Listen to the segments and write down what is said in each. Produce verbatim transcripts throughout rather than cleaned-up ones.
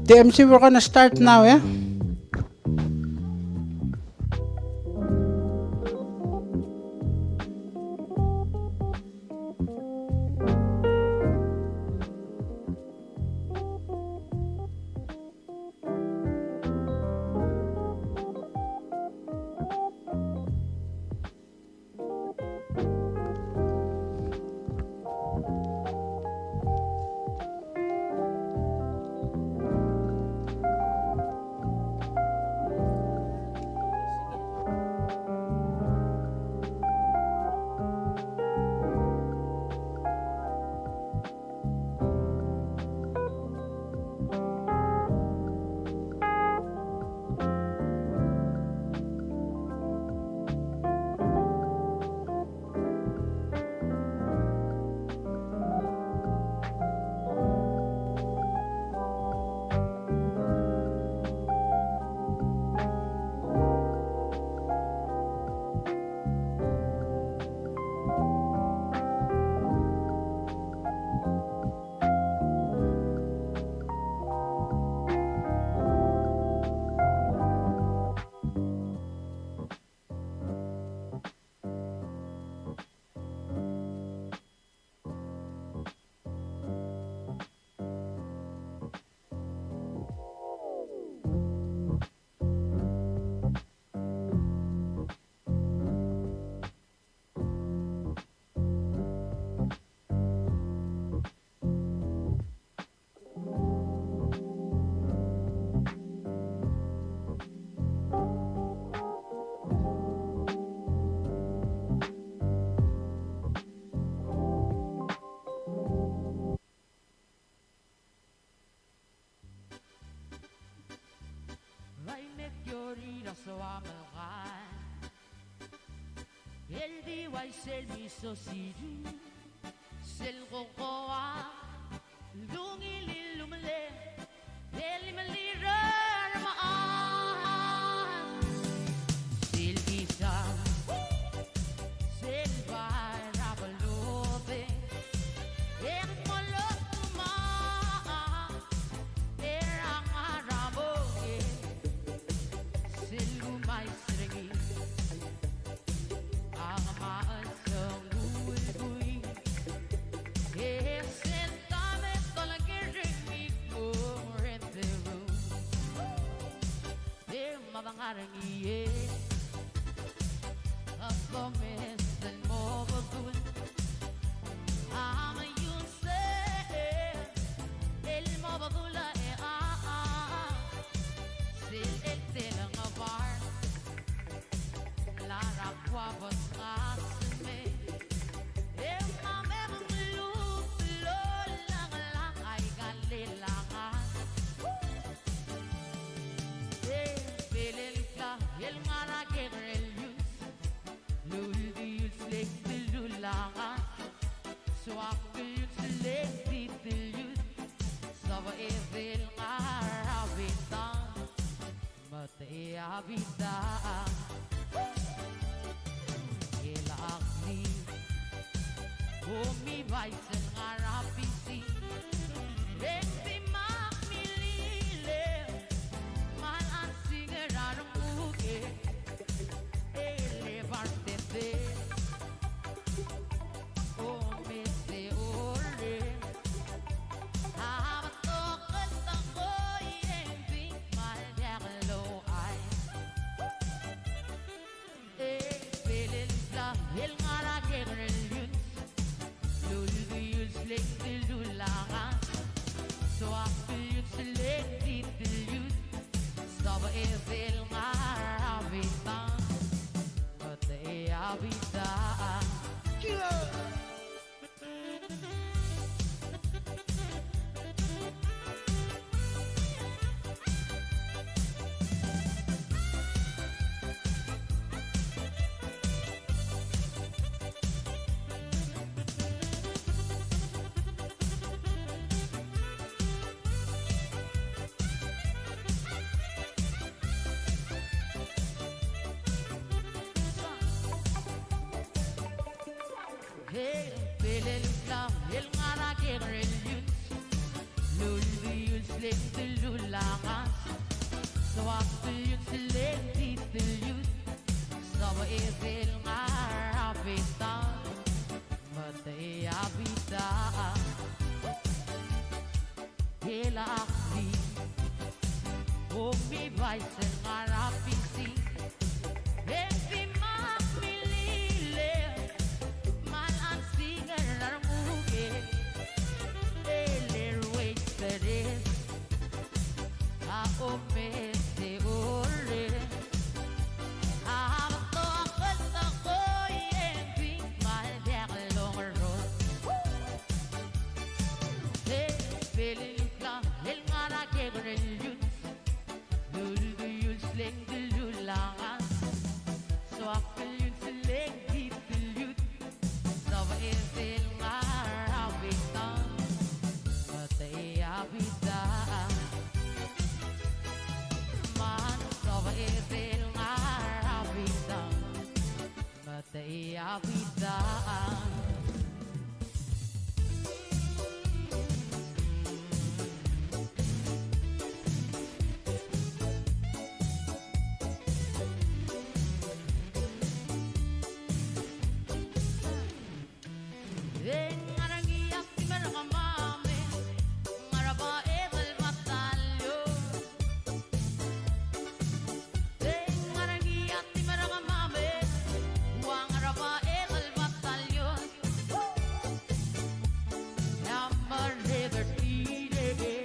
T M C, we're gonna start now, yeah? Bai me kirir a soam el kall, el di uaisei el misosiu, sel kokoa el ungil el umelel, el melirir a mechas, sel kisang, sel bai er a beluu, e ng mo lotumach er a ngar er a mong, sel kumais er ngii a ngmasech el buikui, e sel taem e tolekoi er ngii el mo rent a room. E mad ngar er ngii e a domes el mo bedul a meiusel el mo bedul e a, a, a, sel el telengbar el ngar er a Guabas, ngar er a Seme, e mad me ng lmuut el olengelak aika el elangar. E belel el kla el ngar er a kekerei el youth, luldius el di telulangas, soak el youth el di telulangas, sebeched el ngar er a bitang. Me te a bitang, e lak di omi bai sel ngar er a pisi, e ng di mak milil e mal a singer er a renguk, e le bartender. Omes e orrenges a betok el tekoi e ng di kmal diak louchais. E belel el bla el ngar er a kekerei el youth, luldius el di telulangas, soak el youth el di telulangas, sebeched el ngar er a bitang. Me te a bitang. Hey, belel el bla el ngar er a kekerei el youth, luldius Leng dillulangas, soak dilluns leng di dilluns, sebechel el ngar er a bita, me te a bita. Elak di, omi bai se ngar er a bisi, e di mak milil e, mal ansing er a remuke, el er waitress. A omes e ore. A betok el tekoi e ng di mal diak longerol. E belel el klou el ngar er a kekerei el youth. Lulduiuls leng dillulangas. Soak el youth leng di dilluns. Sebechel el ngar er a bita, me te a bita. Man sebechel el ngar er a bita, me te a bita. E ngar er ngii a team er kemam e ngar er a Baedel Battalion. E ngar er ngii a team er kemam e ua ngar er a Baedel Battalion. E a merreder er tir e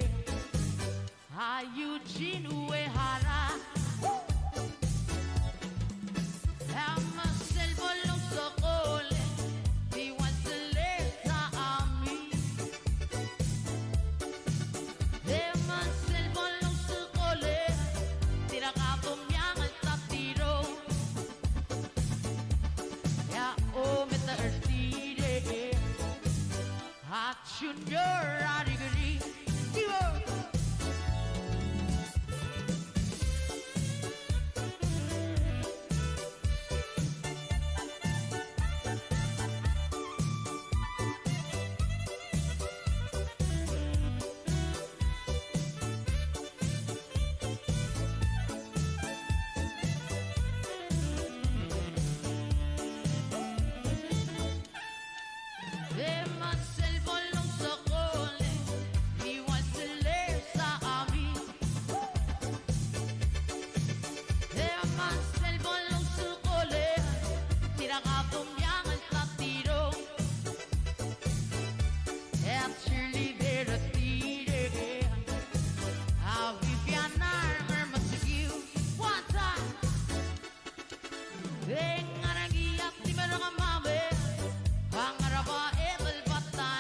a Eugene Uehara. E a mesel bo longsekol e di ua sel Sami. E a mesel bo longsekol e tirka a domiang el ta tirong. E a ometech er tir e a Junior Arigri. Digo. E mesel bo longsekol e di ua sel Sami. E mesel bo longsekol e tirka a domiang el ta tirong. E a cheerleader er tir e a Viviana Ngermesekiu. One time. E ngar er ngii a team er kemam e a ngar er a Baedel Battalion.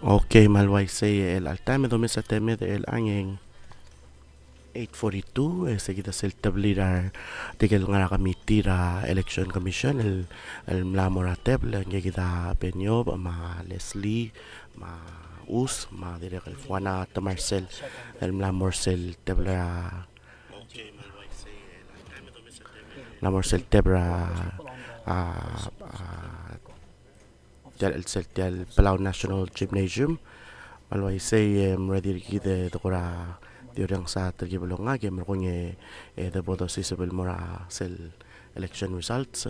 Okay, me a le uaisei e chelecha el taem e domes a temed er chelechang e ng eight forty-two, e se kid a sel tebelir a tirke el ngar er a committee er a Election Commission el, el mla mo er a tebel, ngike kid a Beniob, me a Leslie, me a Us, me a dirrek el Fuana Temarsel, el mla mo er sel tebel er a, mla mo er sel tebel er a, a, a, tia el chelsel tia el Palau National Gymnasium. Me a le uaisei e mready er kid e de kora di orrenges a telkib el ongak e merekong e, e de bo dosiseb el mo er a sel election results.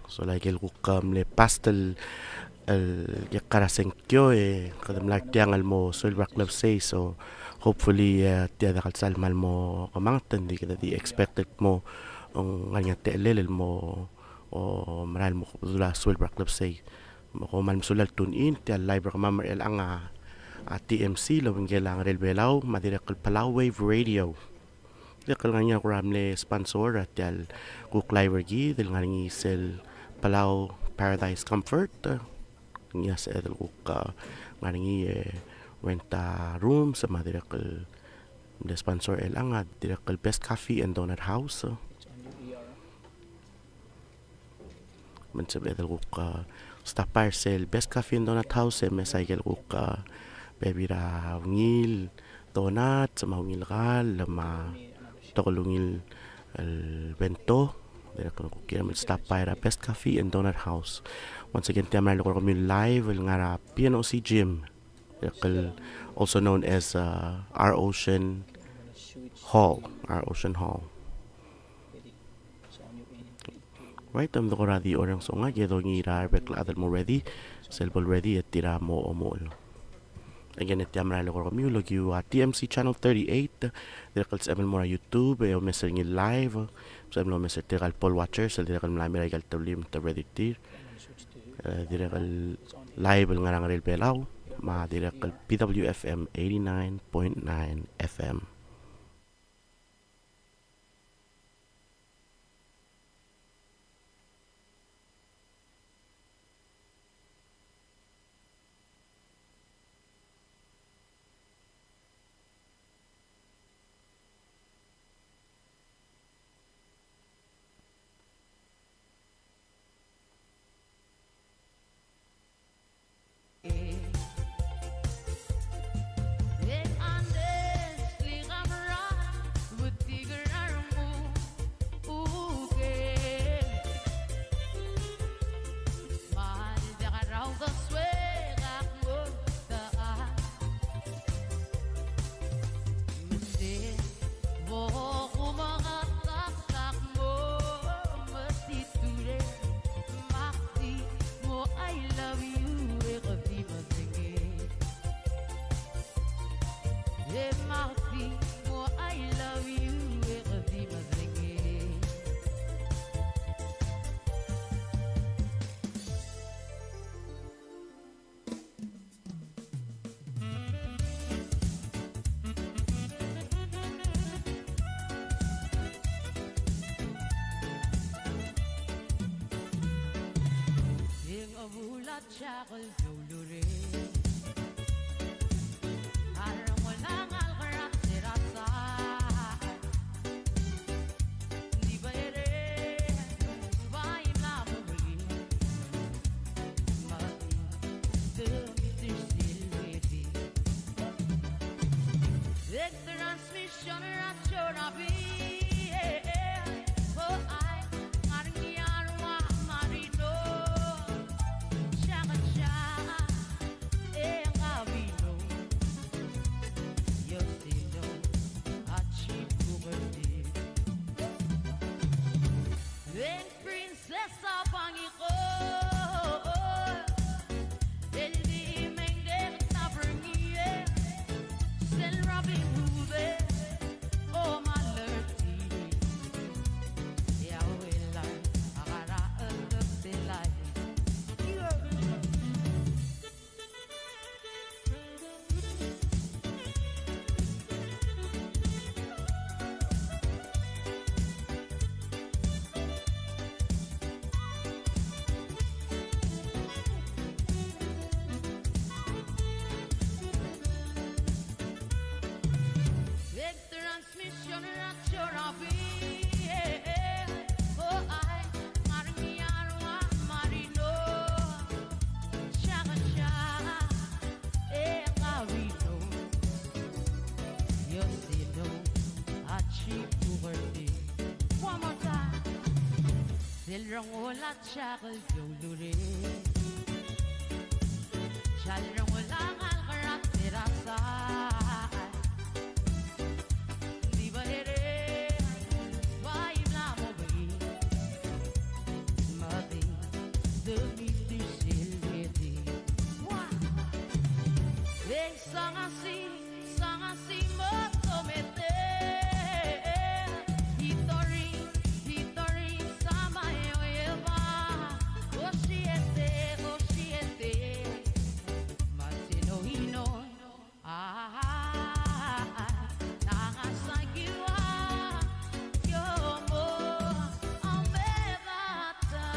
So like el kuk, um, mle past el, el kekka er a sengkio e kede mla er tiang el mo sueleb er a klebesei, so hopefully, e, tia diak el sal kmal mo kemanget, ng di kede di expect el mo, um, ngar er ngii a techellel el mo o merael el mo kbedul a sueleb er a klebesei. Me kom kmal mesulang el tune in, tia el live er kemam er chelechang a, a T M C, el obengkel a Ngerel Belau, me a dirrek el Palau Wave Radio. Dirrek el ngar er ngii a kora mle sponsor er tia el kuk live er kid, el ngar er ngii sel Palau Paradise Comfort. Ngii a sebeched el kuk, a, ngar er ngii e rent a rooms, me a dirrek el mle sponsor er chelechang a dirrek el Best Coffee and Donut House. Me ng sebeched el kuk, a, stop by er sel Best Coffee and Donut House e mesa ikel kuk, a, bebil er a ungil donuts, me a ungil kall, me a betok el ungil el bento. Dirrek el kuk kired el stop by er a Best Coffee and Donut House. Once again, tia merael el eko er kemiu el live el ngar er a P N O C Gym. Dirrek el also known as, uh, Our Ocean Hall, Our Ocean Hall. Right, me ng di kora di orrenges a ongak e dongiil er a rebek el chad el mo ready, sel bo le ready e tir a mo omuchel. Again, e tia merael el eko er kemiu el okiu a T M C Channel thirty-eight, dirrek el sebechem el mo er a YouTube e omes er ngii el live, sebechem el omes er tirka el poll watchers el dirrek el mla mei er aika el tebliil me te ready er tir. E dirrek el live el ngar er a Ngerel Belau, me a dirrek el P W F M eighty-nine point nine F M. Ngola chak el doulureng. Chal rongola ngal kerat terasa. Di ba ere, ba imla mo bai. Mati, demi di silvedi. Wa! Deng sangasi, sangasi mo tomete. Hitori, hitori, samayo eba. Kosiete, kosiete. Masino hino. Ah, nangasakiwa, kiomo, omebata.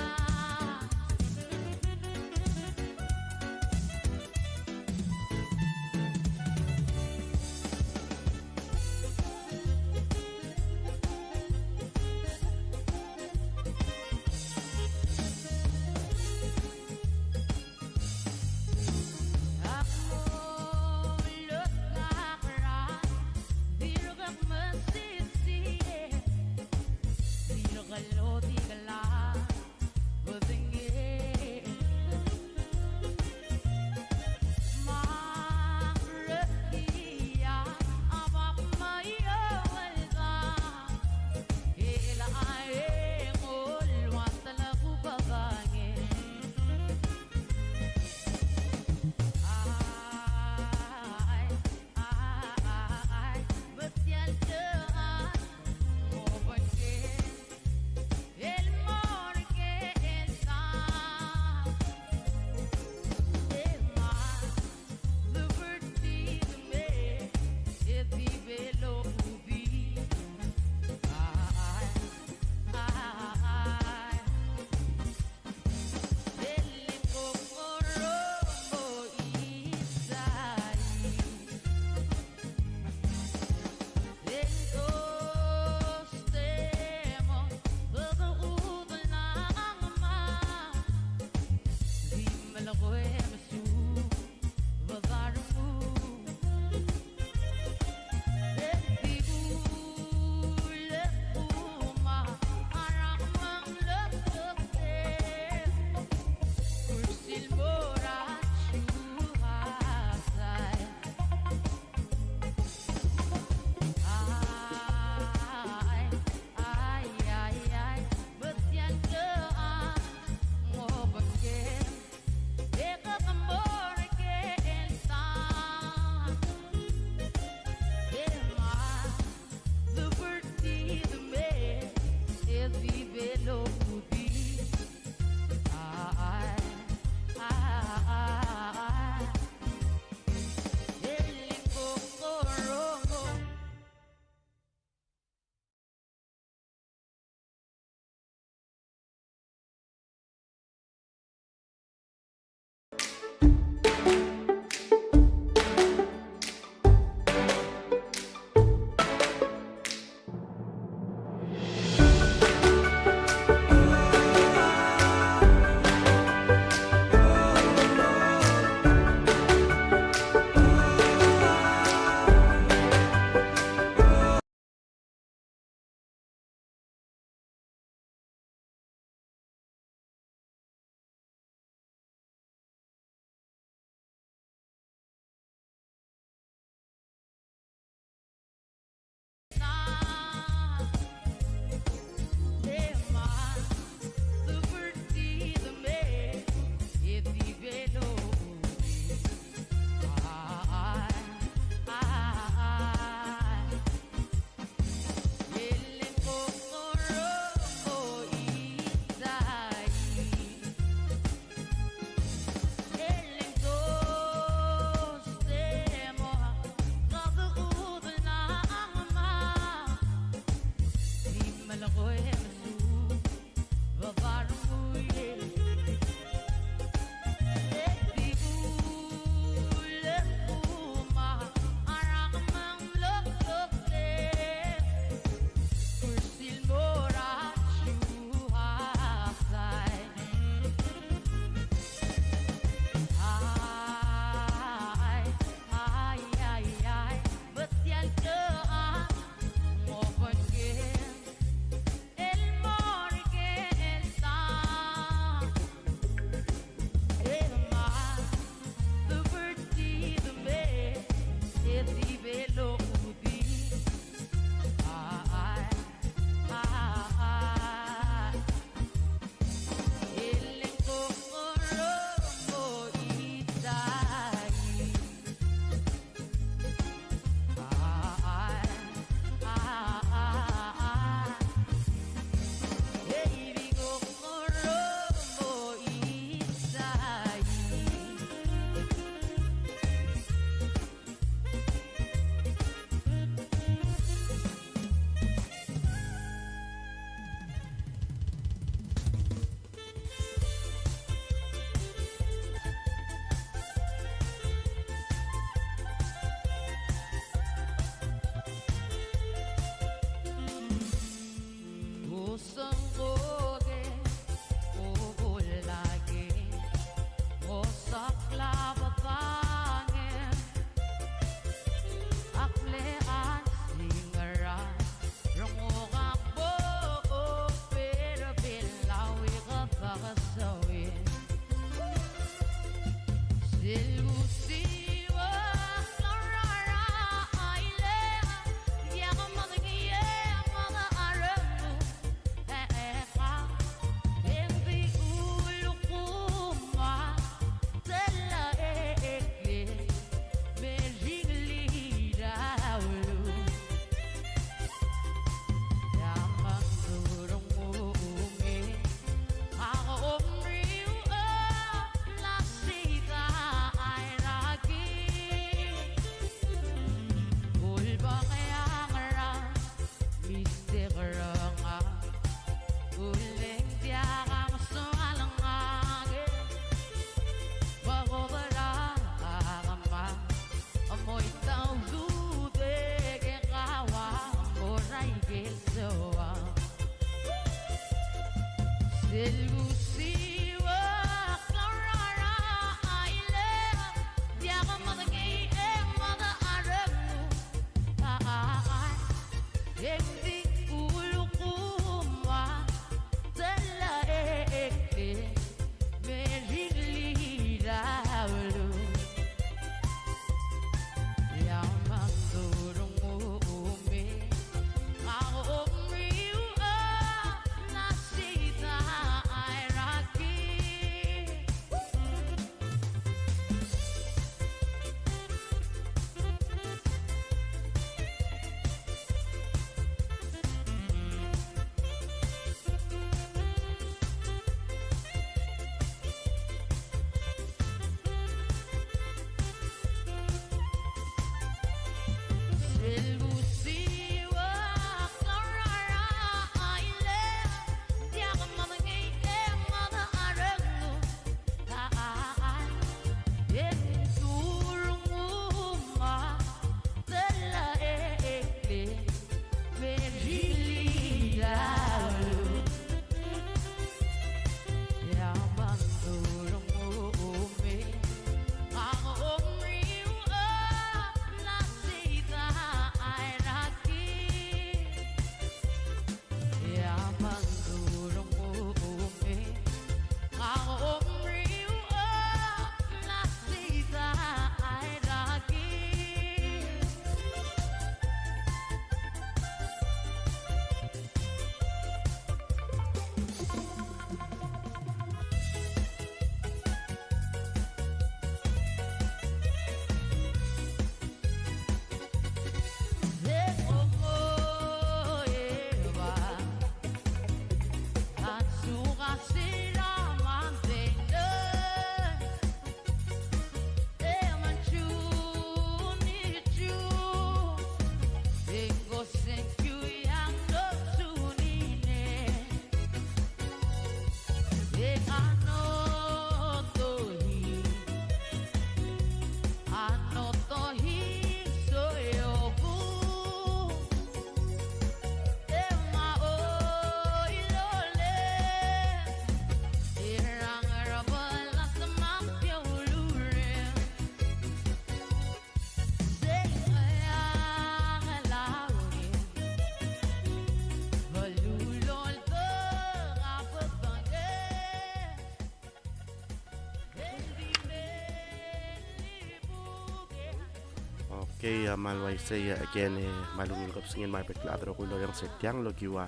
Okay, a kmal uaisei, again, e kmal ungil kebesengei me a bek el chad el rokui el orrenges er tiang el okiu a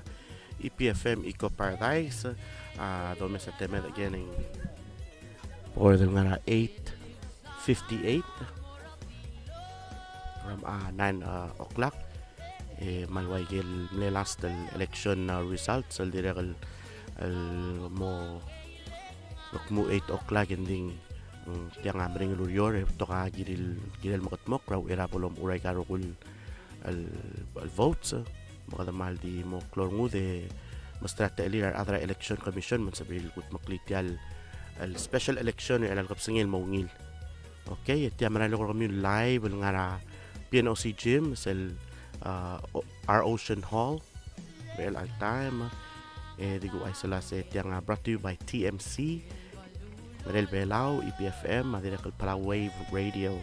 E P F M Eco Paradise, a domes a temed again e ng bo kede ngar er a eight fifty-eight from, a, nine, a, o'clock. E kmal ua ikel mle last el election, a, results el dirrek el, el mo, mo kmu eight o'clock e ng di, mm, tiang a meringel el ureor e betok a kirel, kirel mekedmokl er a uchei er a bo lomechuul er aika el rokui el, el votes, me kede kmal di mo klou a rengud e mesterir a techellir a rechad er a Election Commission me ng sebechir el kudmeklii tia el, el special election er chelecha el kebesengei el mo ungil. Okay, e tia mera el eko er kemiu el live el ngar er a P N O C Gym, sel, a, o-, Our Ocean Hall, er chelecha el taem, e di kuk uaisei el uasei tiang a brought to you by T M C, Merel Belau, E P F M, a dirrek el Palau Wave Radio,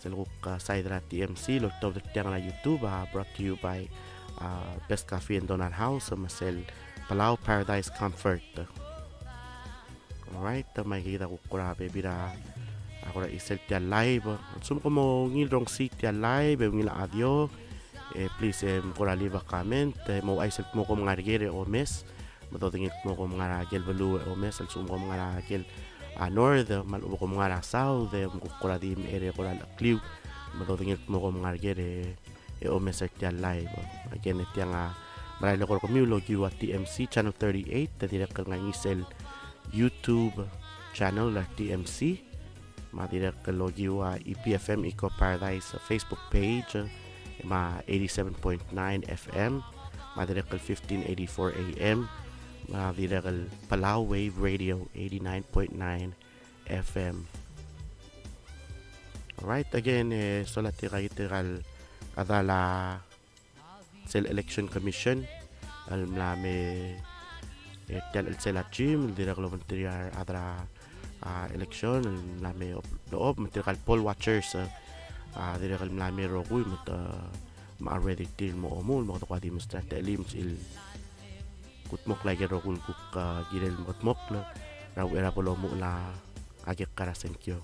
sel kuk, a, side er a T M C, el oltobed er tiang er a YouTube, a brought to you by, a, Best Coffee and Donut House, me sel Palau Paradise Comfort. Alright, me aika kid a kuk kora bebil er a, kora chisel tia el live. A lsekum kom ungil rongesii tia el live, e ungil a audio, e please, e, kora leave a comment, e, mo ouchais el kmo kom ngar er ker e omes. Me dodengei el kmo kom ngar er a kel beluu e omes, a lsekum kom ngar er a kel, a, north, me a lechub e kom ngar er a south, e, kom kora di mechei e kora lechekliu. Me dodengei el kmo kom ngar er ker e e omes er tia el live. Again, e tiang a merael el eko er kemiu el okiu a T M C Channel thirty-eight, e dirrek el ngar er ngii sel YouTube channel er a T M C. Me a dirrek el okiu a E P F M Eco Paradise Facebook page, me a eighty-seven point nine F M, me a dirrek el fifteen eighty-four A M, me a dirrek el Palau Wave Radio eighty-nine point nine F M. Alright, again, e, sola tirka, tirka el chedal a sel Election Commission el mla me, e, tia el chelsel a Jim, el dirrek el obengterir a rechad er a, a, election, el mla me op-, ochob, me tirka el poll watchers, e, a, dirrek el mla me rokui, me te, me a ready tir el mo omuchel, me kede kuk di mesterir a techellir me sel kudmokl aike el rokui el kuk, a, kirel mekedmokl er a uchei er a bo lomuchel a kekka er a sengkio.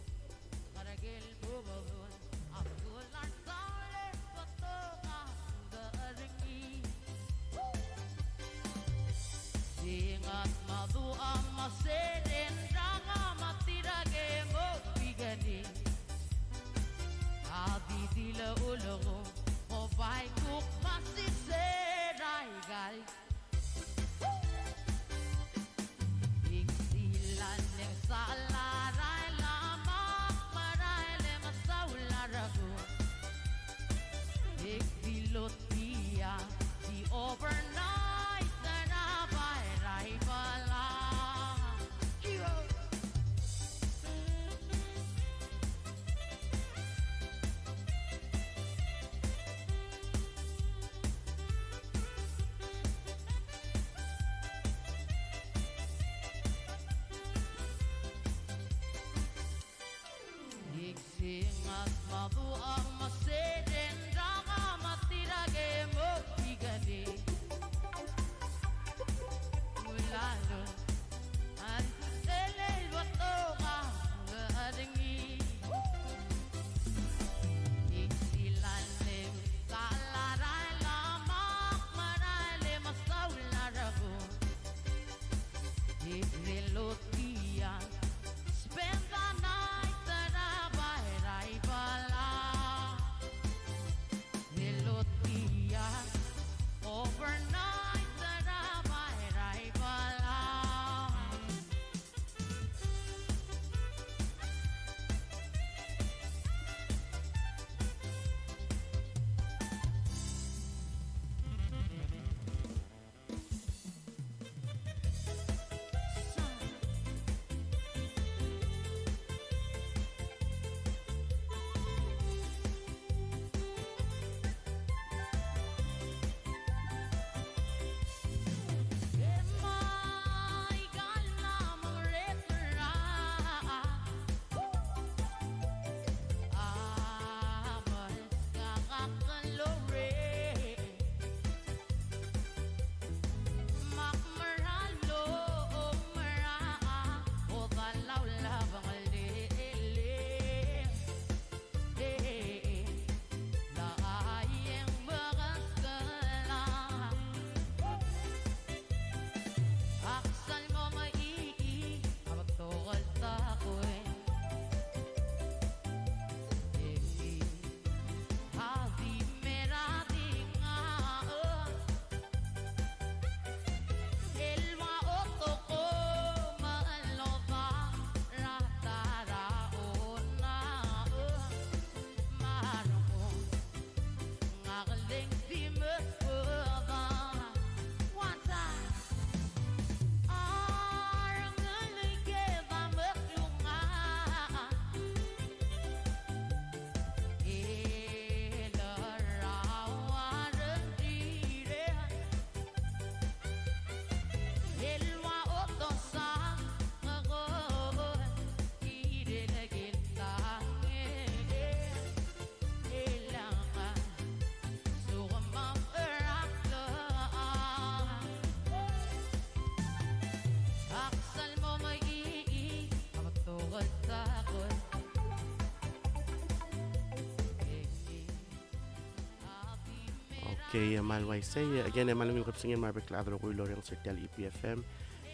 Te, e, mal uaisei, again, e mal ungil kebesengei me a rebek el chad el rokui el orrenges er tia el E P F M,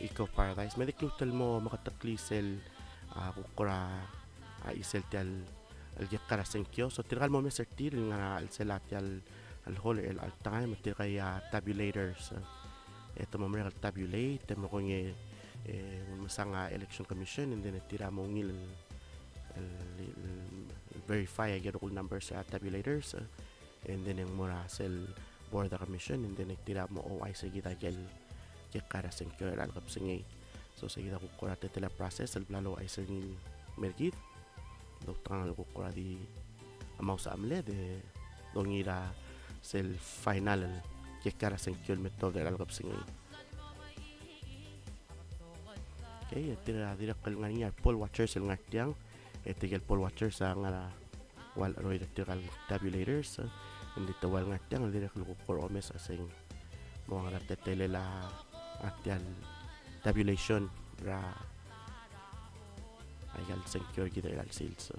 Eco Paradise. Me di kuk lmuut el mo meketeklii sel, a, kuk kora, a, chisel tia el, el kekka er a sengkio. So, tirka el mo mes er tir, el ngar er a chelsel a tia el, el hall er chelecha el taem, tirka a, a, tabulators, e. E te mo merek el tabulate, e te mo kongei, e, mesang a Election Commission, and then e tir a mo ungil el, el, el verify a ikel rokui el numbers er a tabulators, e. And then e ng mo er a sel Board of Commission, and then e tir a mo ouchais er kid a ikel kekka er a sengkio er chelecha el kebesengei. So, se kid a kuk kora teletelel a process el bla louchais er ngii el mer kid. Doutekangel el kuk kora di a mouse a mled e dongiil er a sel final el kekka er a sengkio el me tuobed er chelecha el kebesengei. Okay, e tir a dirrek el ngar er ngii a poll watchers el ngar tiang. E tirke el poll watchers a ngar er a ua el cheroid er tirka el tabulators, e, ng di te ua el ngar tiang el dirrek el kuk kora omes a seng mo ngar er a teletelel a tia el tabulation er a, aika el sengkio er kid er chelecha el sils.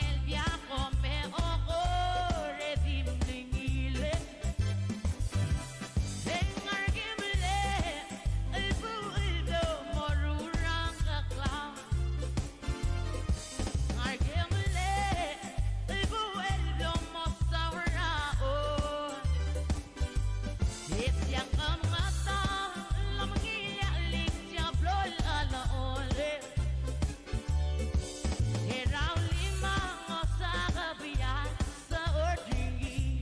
el biako me okor e di mlengile. E ngar er a kemel el buil el mo rurang a klang. Ngar er a kemel el buil el mo saur a ong. E tiang kemngetang el omengiliakl er tia el blo el chelechol. E raulimang a ngosakebei a sechor er ngii.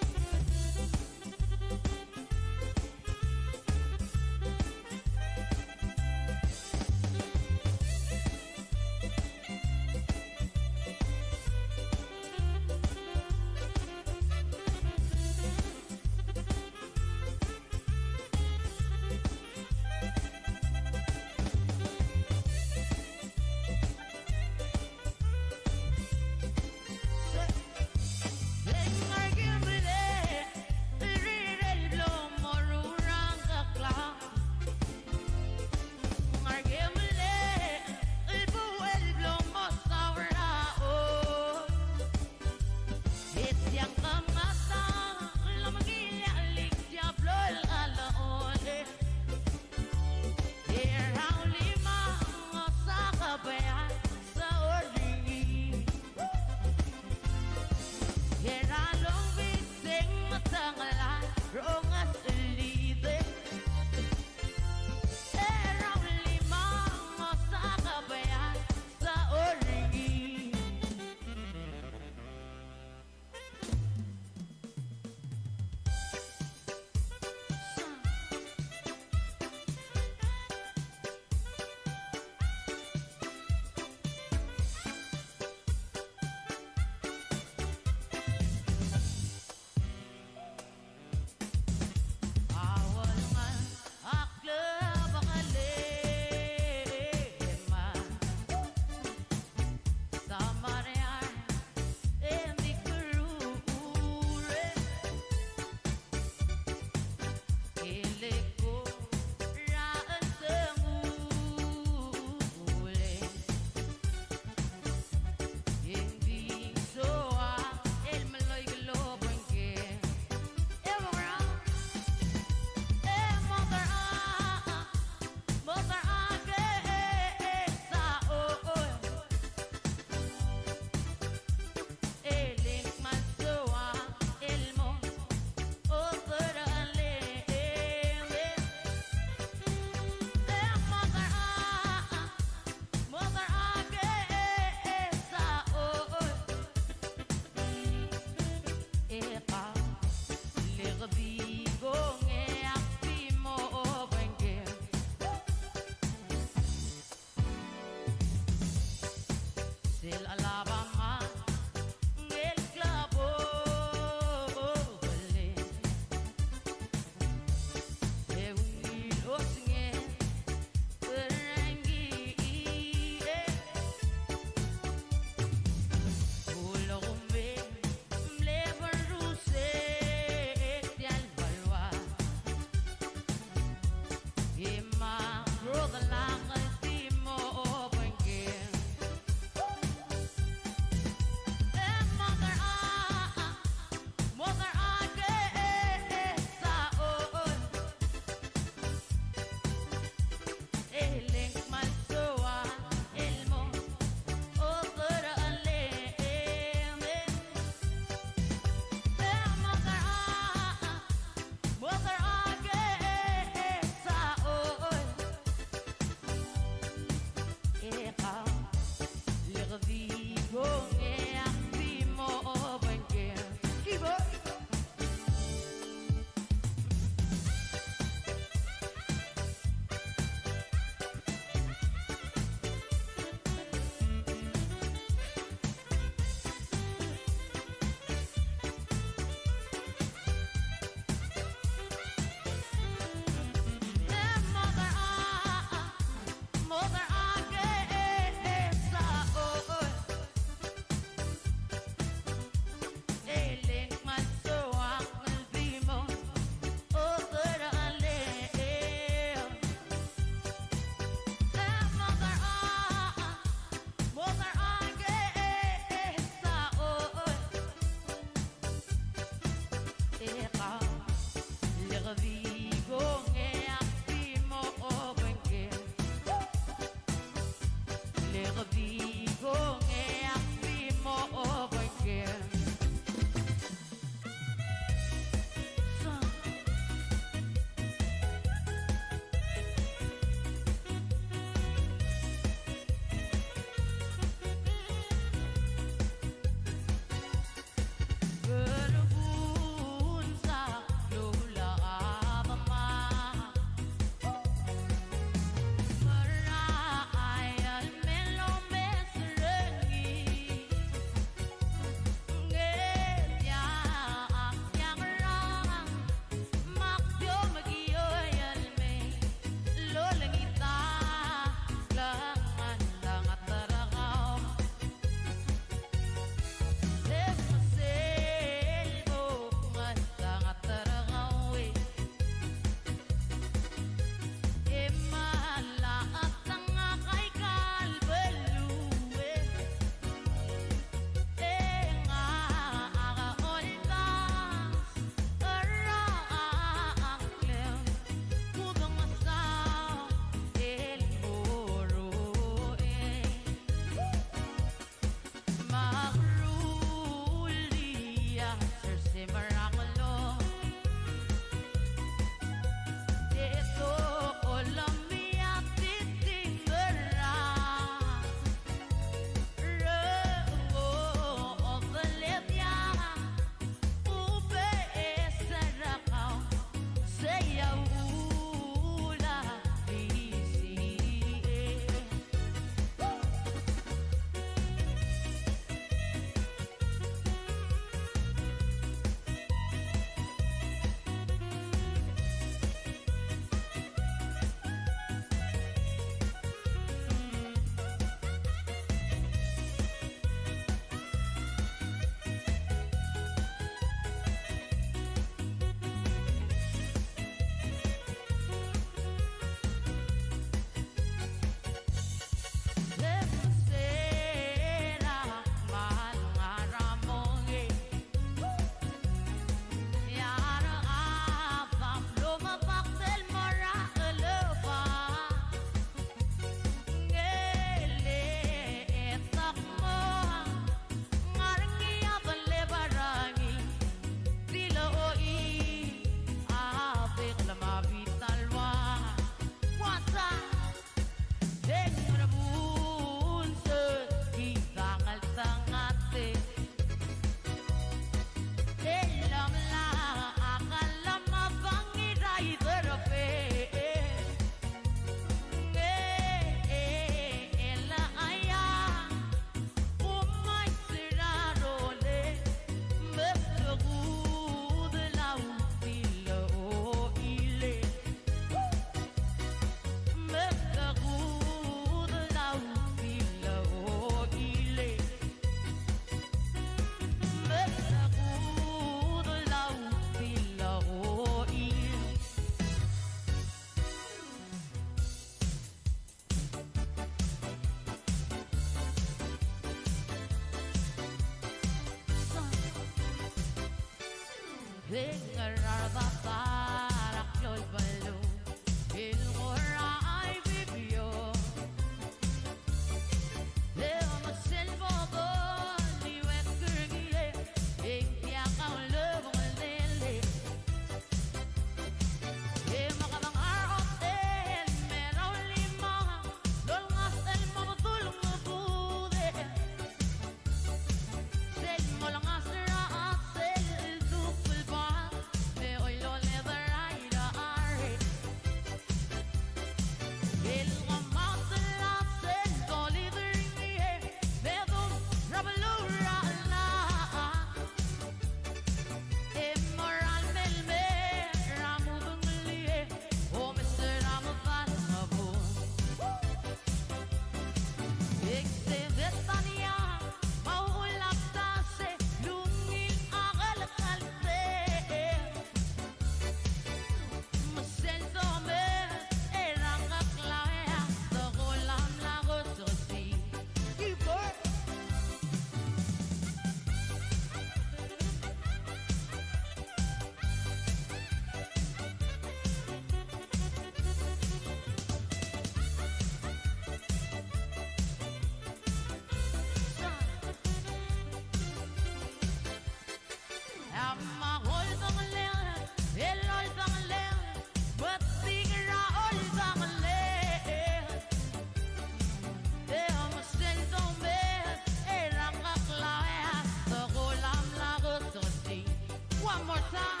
One more time.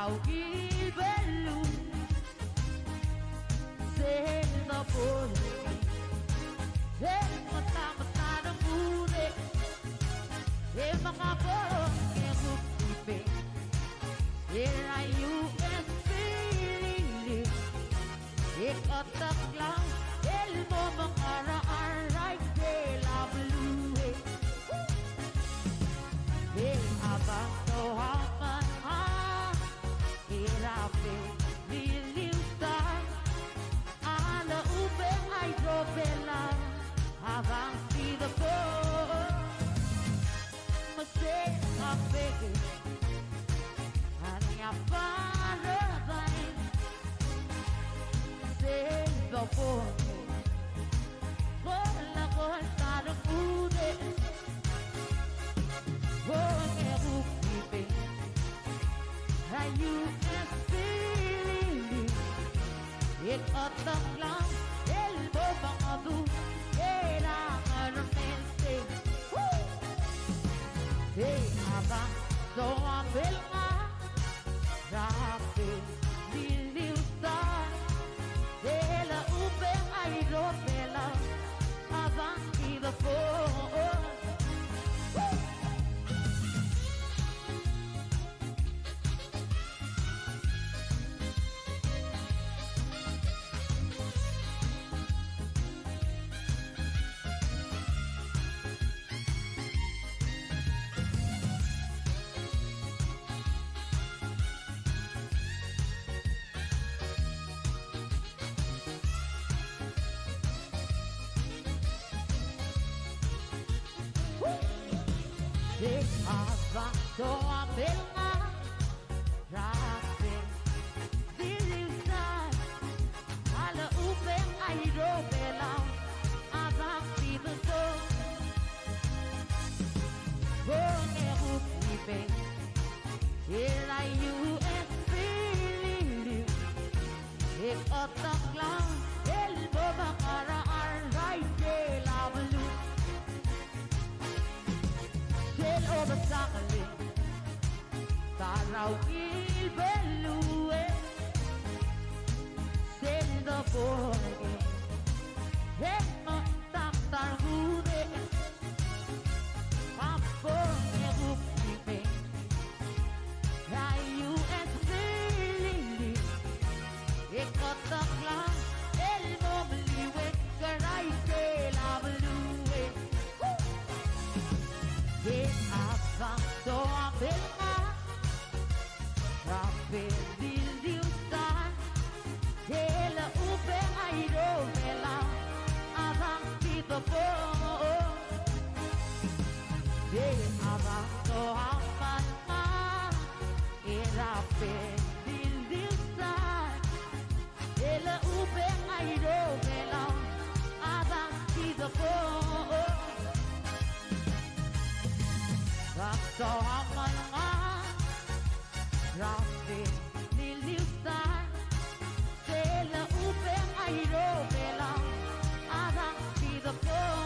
Ungil beluu, sel debol, el metametad a mudel, e mengabong e kuk ibeng, er a U S P L I L I. E keteklang el bo mengaraard er a ikel beluu e. E a bang doang a, er a Beliliou side, a lechub e ng Airo Belau, a bang di the four. Me se a bek, a nia paradise. Sel debol, bo lekolt a rengudel, bo e kuk ibeng, er a U S P L I L I. E keteklang el bo mengedub er a Ngermenseng. Woo! E a bang doang el ngar er a Beliliou side, e lechub e ng Airo Belau, a bang di the four. Woo! E a bang doang el ngar er a Beliliou side, a lechub e ng Airo Belau, a bang di the four. Bo e kuk ibeng, er a U S P L I L I. E keteklang el bo mengaraard er a ikel beluu. Sel obes a ngeleked er a ungil beluu e, sel debol e, e metametad a rengudel, a bo e kuk ibeng, er a U S P L I L I. E keteklang el mo meliuekl er a ikel beluu e. E a bang doang el ngar er a Beliliou side, e lechub e ng Airo Belau, a bang di the four. E a bang doang el ngar er a Beliliou side, e lechub e ng Airo Belau, a bang di the four. Bang doang el ngar er a Beliliou side, e lechub e ng Airo Belau, a bang di the four.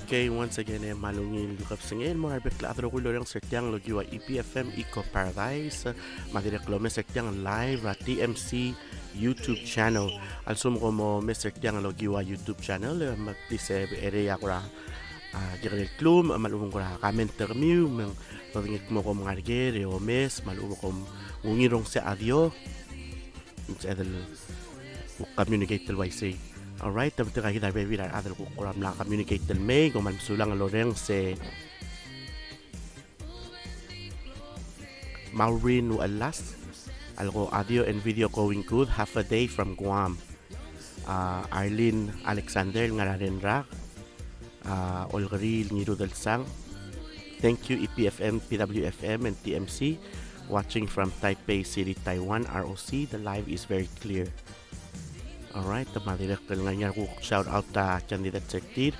Okay, once again, e kmal ungil kebesengei el mo er a rebek el chad el rokui el orrenges er tiang el okiu a E P F M Eco Paradise, me a dirrek el omes er tiang live er a T M C YouTube channel. A lsekum kom omes er tiang el okiu a YouTube channel, e me please, e, er a kora, a, kekerei el klumech, me a lechub e ng kora comment er kemiu, me ng dodengei el kmo kom ngar er ker e omes, me a lechub e kom ungil el rongesii a audio. Ng sebeched el communicate el uaisei. All right, me tirka kid a rebebil er a rechad el kuk kora mla communicate el mei, kom kmal mesulang el orrenges e Maureen Uelas, a leko audio and video going good, half a day from Guam. A, Arlene Alexander, el ngar er a Renrak. A, Olkeriil Ngirudelsang. Thank you, E P F M, P W F M, and T M C. Watching from Taipei City, Taiwan, R O C. The live is very clear. All right, me a dirrek el ngar er ngii a kuk shout out a candidates er tir.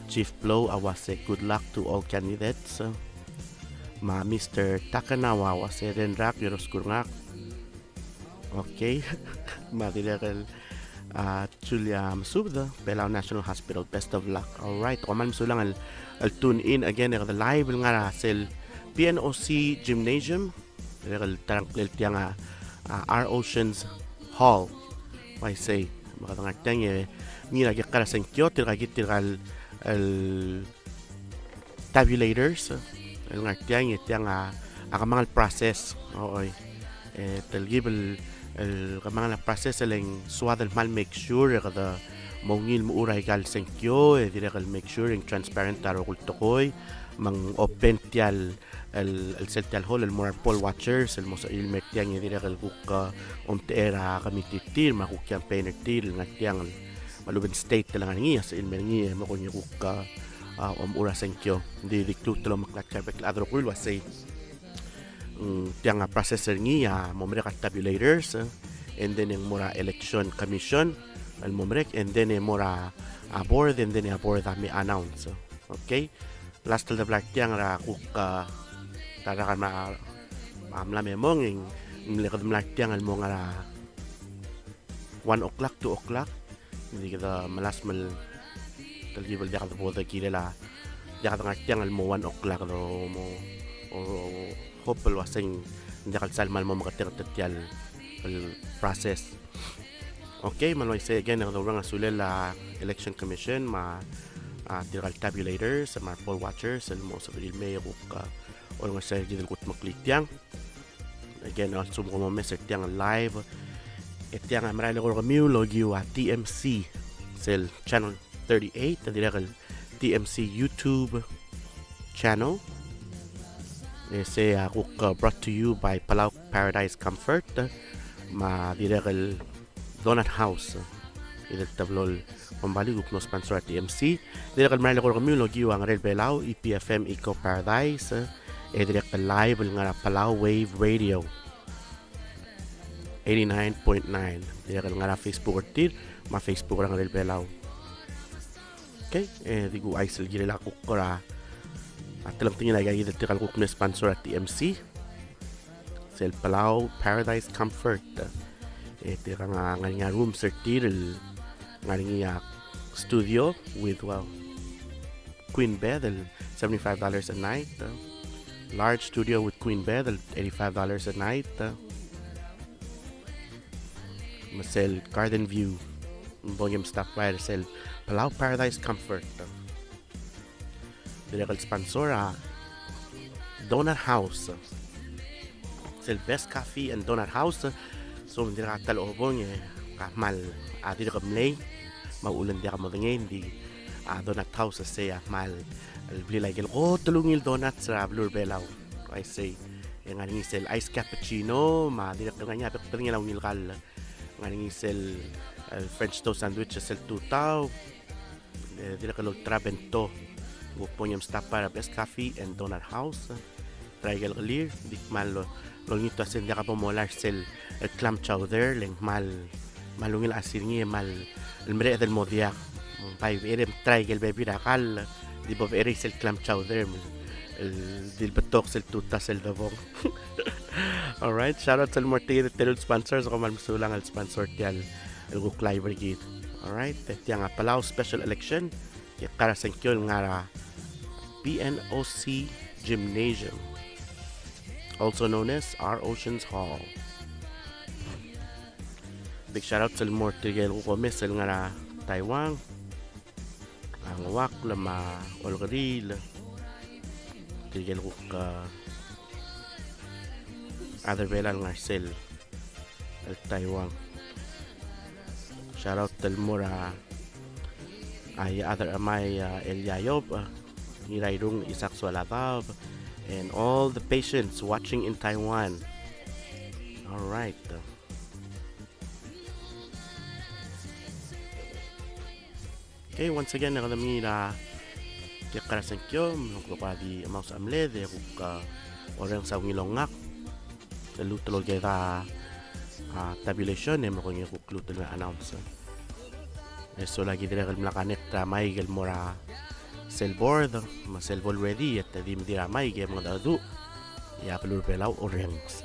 Chief Blow a uase good luck to all candidates. Me a Mister Takanawa a uase Renrak, Yorosku er ngak. Okay. Me a dirrek el, a, Julia Mesubed, Belau National Hospital, best of luck. All right, kom kmal mesulang el, el tune in again er a live el ngar er a sel P N O C Gymnasium. Dirrek el ta er a ngklel tiang a, a, Our Oceans Hall. Uaisei, me kede ngar tiang e, ngii er a kekka er a sengkio, tirka kid tirka el, el tabulators, el ngar tiang e tiang a, a kemanget el process, oi. E telkib el, el kemanget el process el ng soad el kmal make sure e kede mo ungil el mechur aika el sengkio, e dirrek el make sure e ng transparent a rokui el tekoi, me ng open tia el el, el sel tia el hall el mo er a re poll watchers, el mo sebechir el mer tiang e dirrek el kuk, a, omtechei er a committee er tir, me a kuk campaign er tir, el ngar tiang el, me a lechub e ng state el ngar er ngii, a sebechir el mer ngii, e mo kongei kuk, a, a, omechur a sengkio. Ng di, di kuk te lomeklatk er a rebek el chad el rokui el uaisei. Mm, tiang a process er ngii a mo merek a tabulators, e, and then e ng mo er a election commission, el mo merek, and then e mo er a, a board, and then e a board a me announce. Okay? Last el debla er tiang er a kuk, a, ta er a rak el mla, a, mla me mong, e ng mle kede mla er tiang el mo ngar er a one o'clock, two o'clock. Ng di kede melasem el telkib el diak de bo de kirel a, diak de ngar tiang el mo one o'clock, de mo, o, o, hope el uasei ng diak el sal kmal mo meketeket er tia el, el process. Okay, me ng uaisei again, e kede oureng a sulel a Election Commission, me a, a, tirka el tabulators, me a poll watchers, el mo sebechir el mei e kuk, a, olengeseu er kid el kudmeklii tiang. Again, a lsekum kom omes er tiang el live, e tiang a merael el eko er kemiu el okiu a T M C, sel channel thirty-eight, a dirrek el T M C YouTube channel. E sei a kuk, uh, brought to you by Palau Paradise Comfort, me a dirrek el Donut House. Kid el teblo el kombalii a kuk mlo sponsor a T M C. Dirrek el merael el eko er kemiu el okiu a Ngerel Belau, E P F M Eco Paradise, e dirrek el live el ngar er a Palau Wave Radio eighty-nine point nine. Dirrek el ngar er a Facebook er tir, me a Facebook er a Ngerel Belau. Okay, e di kuchais el kirel a kuk kora, a, telengtengil aika kid el tirka el kuk mle sponsor a T M C. Sel Palau Paradise Comfort. E tirka a ngar er ngii a rooms er tir el ngar er ngii a studio with, well, queen bed el seventy-five dollars a night. Large studio with queen bed el eighty-five dollars a night. Me sel garden view. Bo mstop er sel Palau Paradise Comfort. Dirrek el sponsor a Donut House. Sel best coffee and donut house. So, ng dirrek a ta el obong e ka kmal a dirrek el mlei, me a uchul e ng diak modengei, ng di a Donut House a sei a kmal el blil aike el kot el ungil donuts er a beluu er a Belau. Uaisei, e ngar er ngii sel ice cappuccino, me a dirrek el ngar er ngii a bek el bedengel a ungil kall. Ngar er ngii sel, e, French toast sandwich sel tutau. E, dirrek el olterau a bento. Kuk bo mstop er a Best Coffee and Donut House. Try a ikel kelir, di kmal lo, lolengit el uasei ng diak bo molai er sel, e, clam chowder, le ng kmal, kmal ungil a chelsel ngii, kmal, el mereched el mo diak. Bai, e, try a ikel bebil er a kall, Di bo becherei sel clam chowder, el di el betok sel tuta sel debong. All right, shout out sel mo er tirke el teru el sponsors, kom kmal mesulang el sponsor tia el kuk live er kid. All right, e tiang a Palau special election, e kara sengkio el ngar er a P N O C Gymnasium, also known as Our Oceans Hall. Big shout out sel mo er tirke el kuk omes el ngar er a Taiwan, a Nguakl me a Olkeriil, tirke el kuk, a, chad er Belau el ngar er sel, el Taiwan. Shout out el mo er a, a, chad er Amai, a, el Yayob, a, Ngirairung Isaac Sualadaob, and all the patients watching in Taiwan. All right. Okay, once again, e kede mengiil er a tirke el sengkio, me ng kuk di mo sebechem el di kuk, a, orrenges a ungil el ngak. Te lmuut el oker a, a, tabulation, e merekong e kuk lmuut el announce. E sola ki dirrek el mla connect er a mic el mo er a sel board, me sel bo el ready, e te di mdir a mic e mengedecheduch. E a beluu er a Belau a orrenges.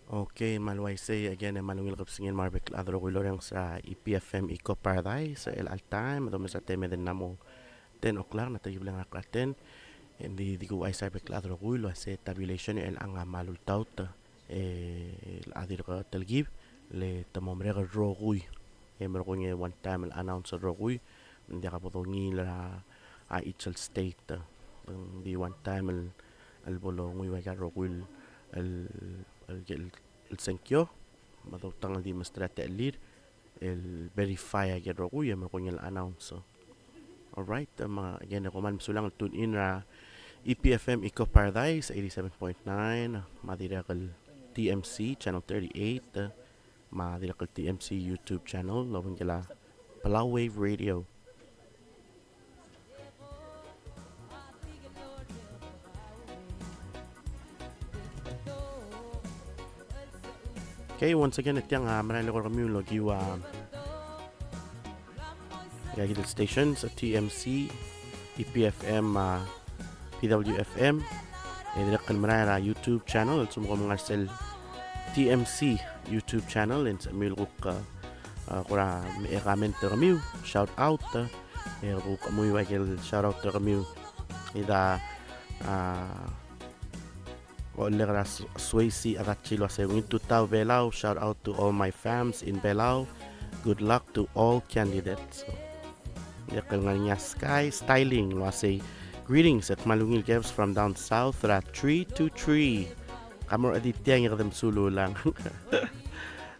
Okay, me a le uaisei again, e kmal ungil kebesengei me a rebek el chad el rokui el orrenges er a E P F M Eco Paradise er chelecha el taem, e domes a taem e de mla mo ten o'clock, ng ta el kibleng er a klten. Ng di, di kuuchais a rebek el chad el rokui el uase tabulation er chelechang a kmal ultaut, e, el chad er a telkib, le te mo merek el rokui. E merekong e one time el announce el rokui, ng diak bo dongiil er a a each el state, e, ng di one time el, el bo longuiu aika el rokui el, el, el, el sengkio, me a doutang el di mesterir a techellir el verify aike el rokui e merekong el announce. All right, me again, e kom kmal mesulang el tune in er a E P F M Eco Paradise eighty-seven point nine, me a dirrek el T M C Channel thirty-eight, me a dirrek el T M C YouTube channel, el obengkel a Palau Wave Radio. Okay, once again, e tiang a merael el eko er kemiu el okiu a, a kid el stations, a T M C, E P F M, a P W F M, e dirrek el merael er a YouTube channel, el sel mo kom ngar sel T M C YouTube channel, e ng sebechemiu el kuk, a, a, kora me comment er kemiu, shout out, e kuk mo ua ikel shout out er kemiu. Ida, a, Olekera Swayze Adachi el uasei, "Ungil tutau Belau, shout out to all my fams in Belau. Good luck to all candidates." Dirrek el ngar er ngii a Sky Styling el uasei, "Greetings, e kmal ungil Kebs from down south er a three two three." Ka mo er a di tiang e kede mesululang.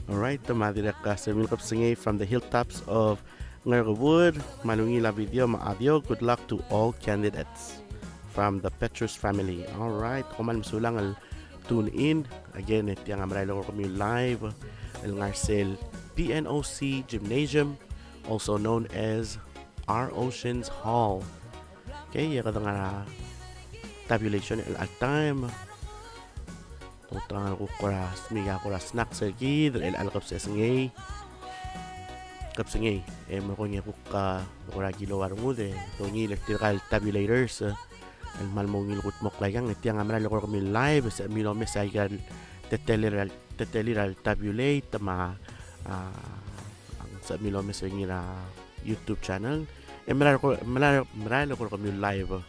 All right, me a dirrek el sebechemiu el kebesengei from the hilltops of Ngerkebud, "Kmal ungil a video me a audio. Good luck to all candidates." From the Petrus family. All right, kom kmal mesulang el tune in. Again, e tiang a merael el eko er kemiu live el ngar sel P N O C Gymnasium, also known as Our Oceans Hall. Okay, e kede ngar er a tabulation er chelecha el taem. Doutang el kuk kora smiik a kora snacks er kid er chelecha el kebesengei. Kebesengei, e merekong e kuk, a, kora kilou a rengud e dongiil er tirka el tabulators, e, el kmal mo ungil kudmokl aikang. E tiang a merael el eko er kemiu live, e sebechemiu el omes aika el teletelir, teletelir a tabulate, me a, a, sebechemiu el omes er ngii er a YouTube channel. E merael el eko, merael, merael el eko er kemiu live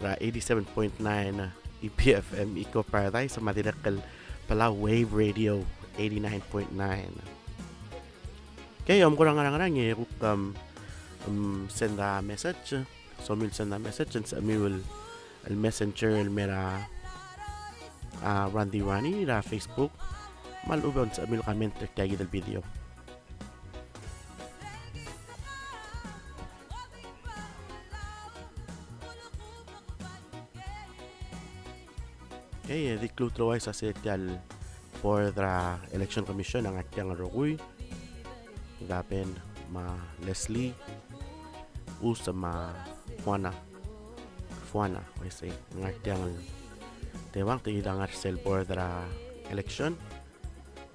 er a eighty-seven point nine E P F M Eco Paradise, me a dirrek el Palau Wave Radio eighty-nine point nine. Okay, e kom kora ngar er a ngerang e kuk, um, um, send a message. Somiu el send a message, e ng sebechemiu el, el messenger el mei er a, a, Randy Rani er a Facebook. Me a lechub e ng sebechemiu el comment er tia kid el video. Okay, e di kluut el uaisei, a se tia el board er a Election Commission a ngar tiang el rokui. Daben me a Leslie, Us me a Fuana. Fuana, uaisei, ngar tiang el tebang, te kid a ngar sel board er a election.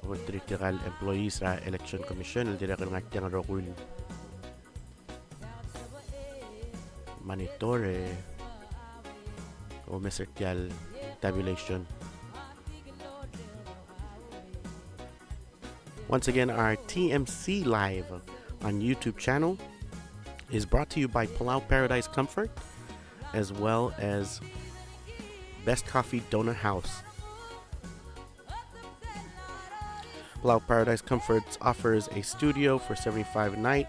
Obengterir tirka el employees er a Election Commission el dirrek el ngar tiang el rokui el monitor e omes er tia el tabulation. Once again, our T M C live on YouTube channel is brought to you by Palau Paradise Comfort, as well as Best Coffee Donut House. Palau Paradise Comforts offers a studio for seventy-five a night,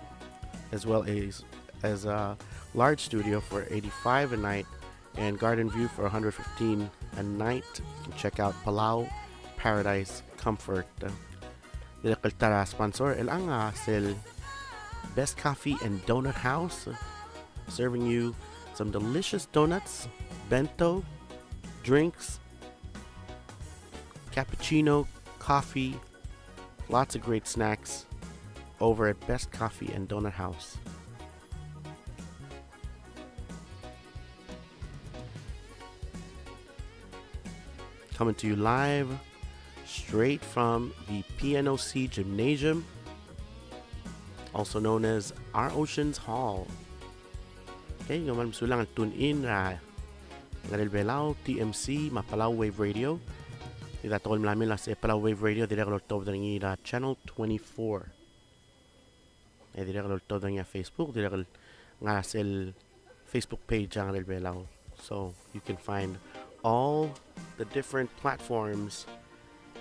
as well as, as a large studio for eighty-five a night, and garden view for a hundred fifteen a night. You can check out Palau Paradise Comfort. Dirrek el ta er a sponsor er chelechang a sel Best Coffee and Donut House, serving you some delicious donuts, bento, drinks, cappuccino, coffee, lots of great snacks over at Best Coffee and Donut House. Coming to you live straight from the P N O C Gymnasium, also known as Our Oceans Hall. Okay, e kom kmal mesulang el tune in er a Ngerel Belau, T M C, me a Palau Wave Radio. Tia tekoi el mla mei el uase Palau Wave Radio, dirrek el oltobed er ngii er a Channel twenty-four. E dirrek el oltobed er ngii a Facebook, dirrek el ngar er a sel Facebook page er a Ngerel Belau. So you can find all the different platforms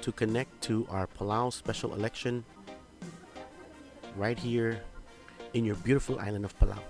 to connect to our Palau special election right here in your beautiful island of Palau.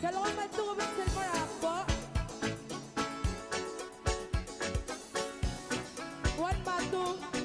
Ke lomekdubech sel mo er a Akbo. One, two.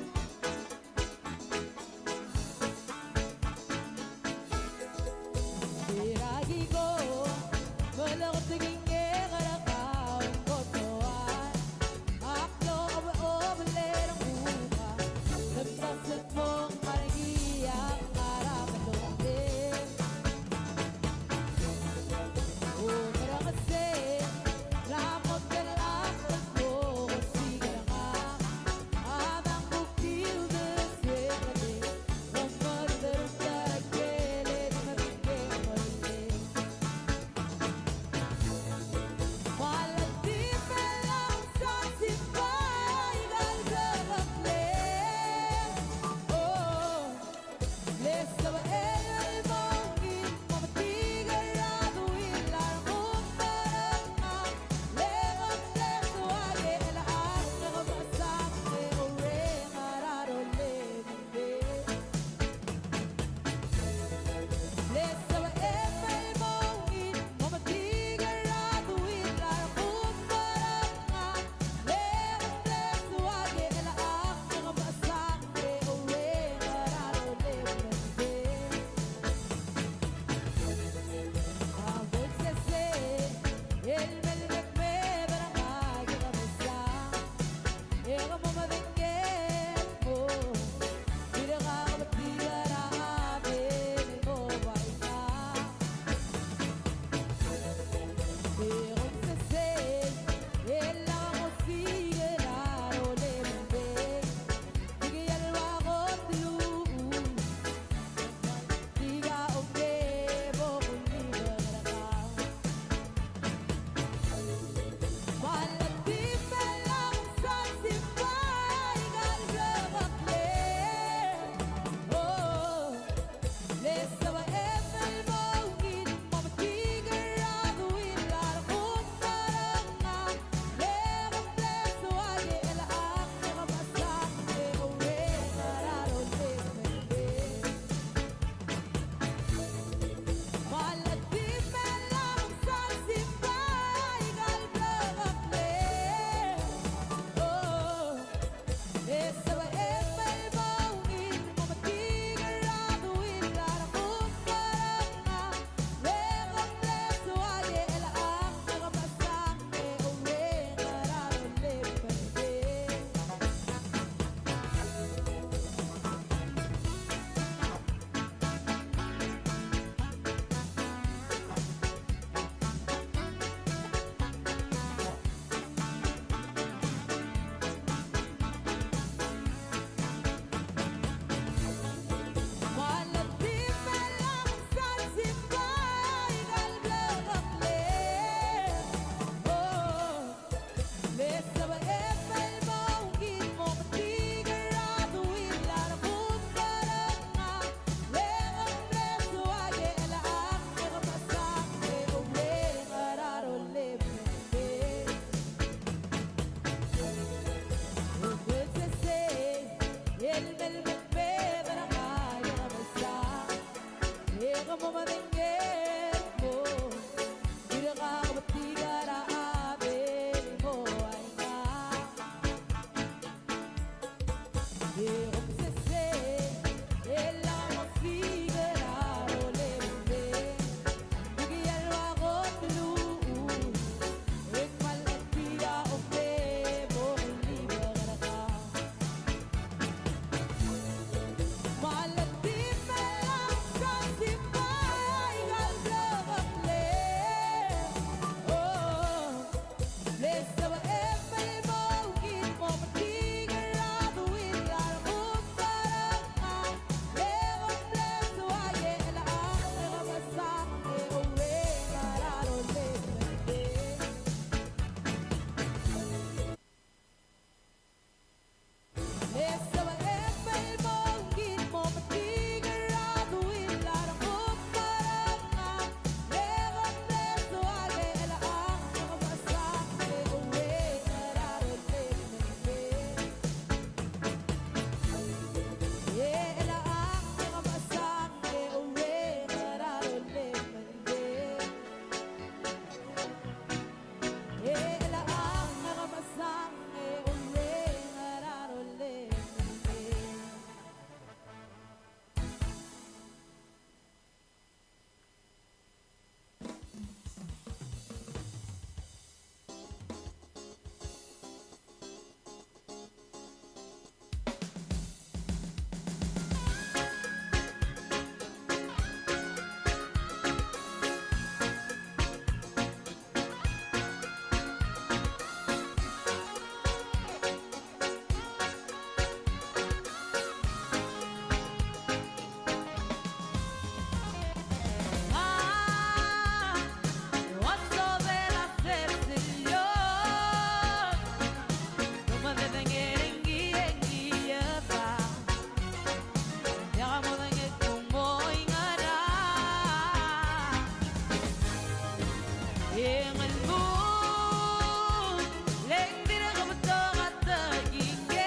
E ng lmuut, le ng dirk betok a tekingek.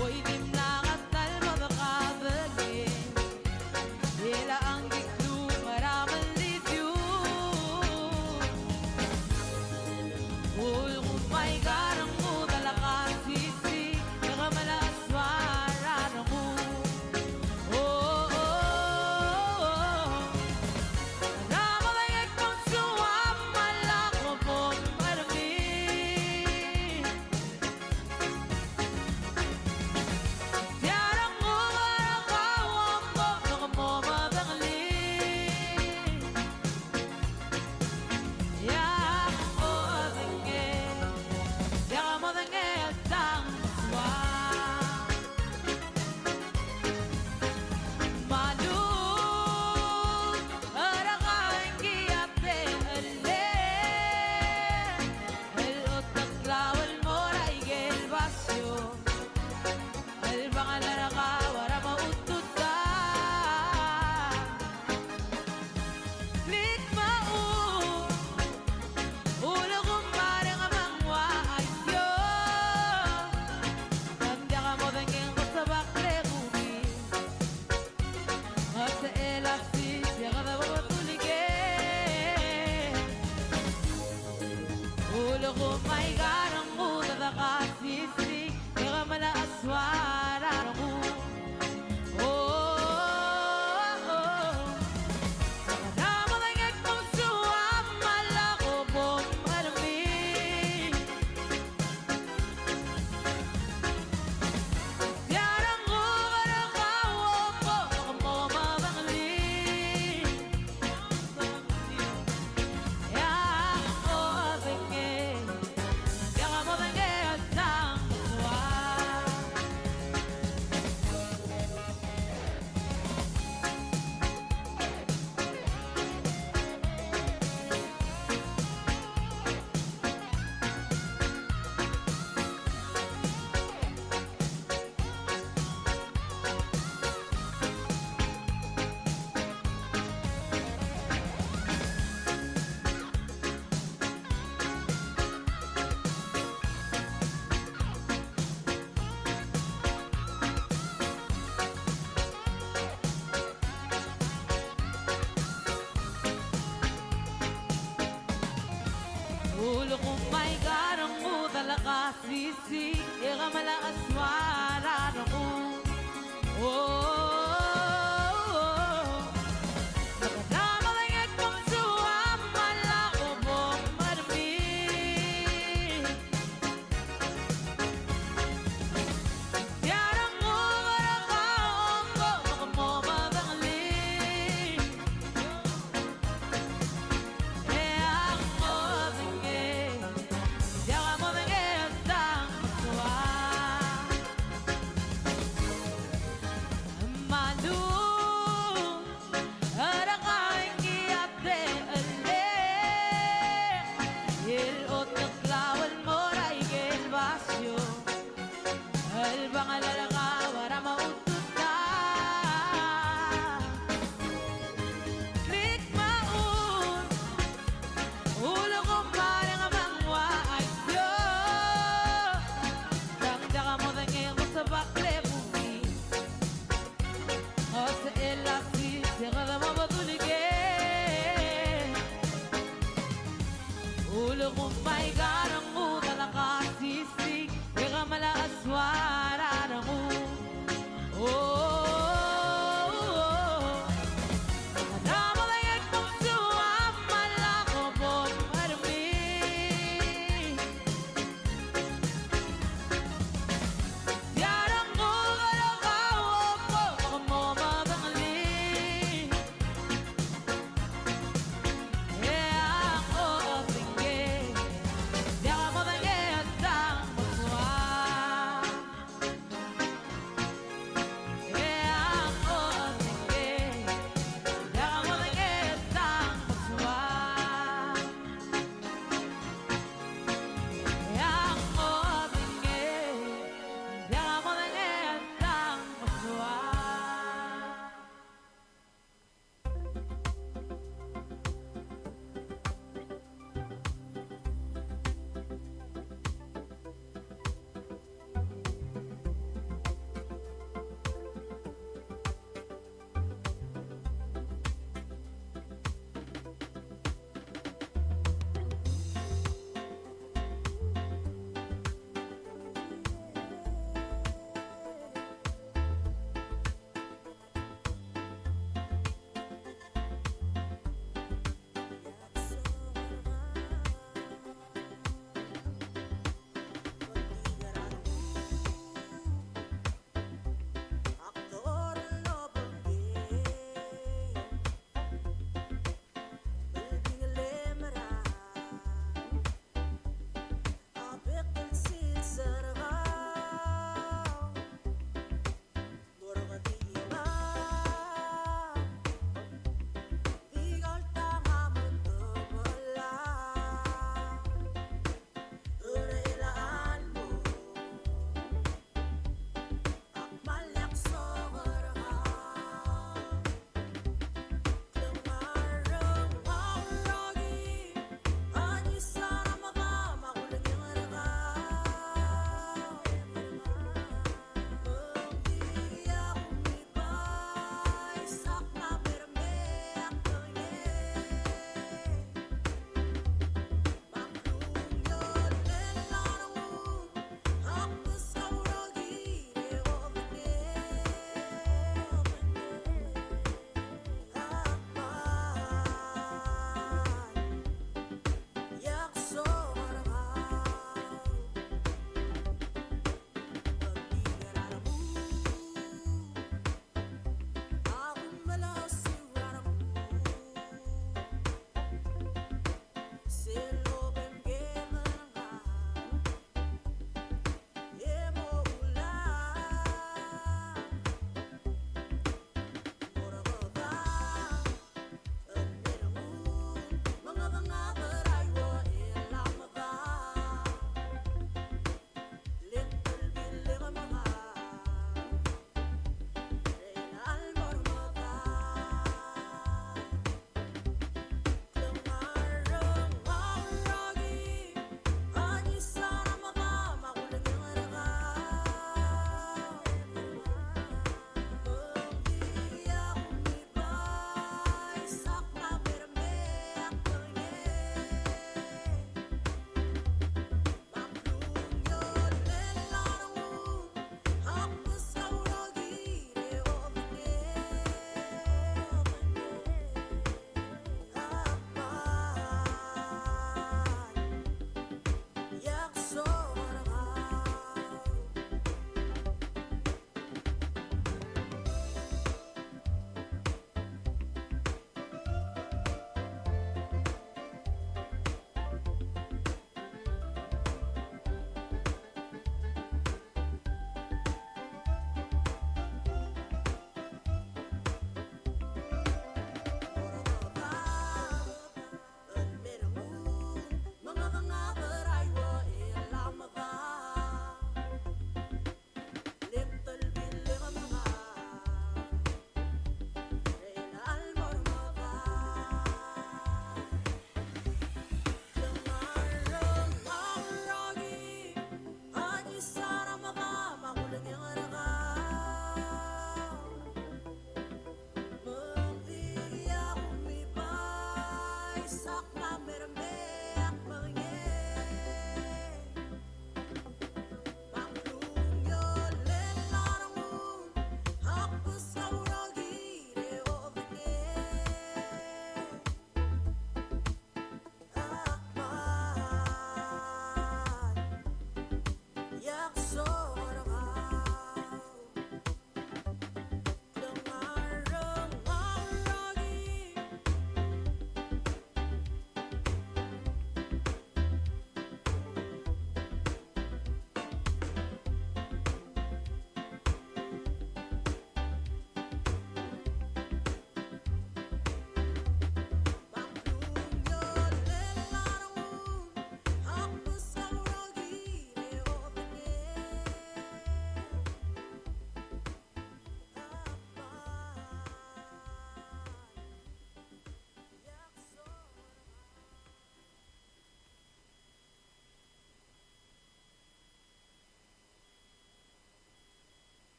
Oi, dimlak a ta el mo dekadelek. E le ng di klungar a melidiu. Ulekum aika a rengud el kasisiich, e ke mla soal a rengud. O, o, o, o. Rechad me a dengek, kom soam a lak bo mermir. Tia a renguk er kau a mo, mo, mo medengelii. Ia, modengei, ia, modengei a tang soam. Me a lechub er a ngii a techellel el oteklau el mo er aike el basio. El bangel er kau a rechad me a tutau. Blik me a uchul, ulekum a reng me ng ua aio. Ng diak modengei e ng sebechek el kuk ngii. Me a techellel a sisiich e kede bo tulikek. Ulekum aika a rengud el kasisiich, e ke mla soal a rengud. O, o, o. Rechad me a dengek, kom soam a lak bo mermir. Tia a renguk er kau a mo, mo medengelii. Ia, modengei, ia, modengei a tang soam. Ulekum aika a rengud el kasisiich, e ke mla soal a rengud. O, o, o, o. Me kede medengei, kom soam a lak bo mermir. Tia a renguk er kau a mo, mo medengelii. Ia, modengei, ia, modengei a tang soam.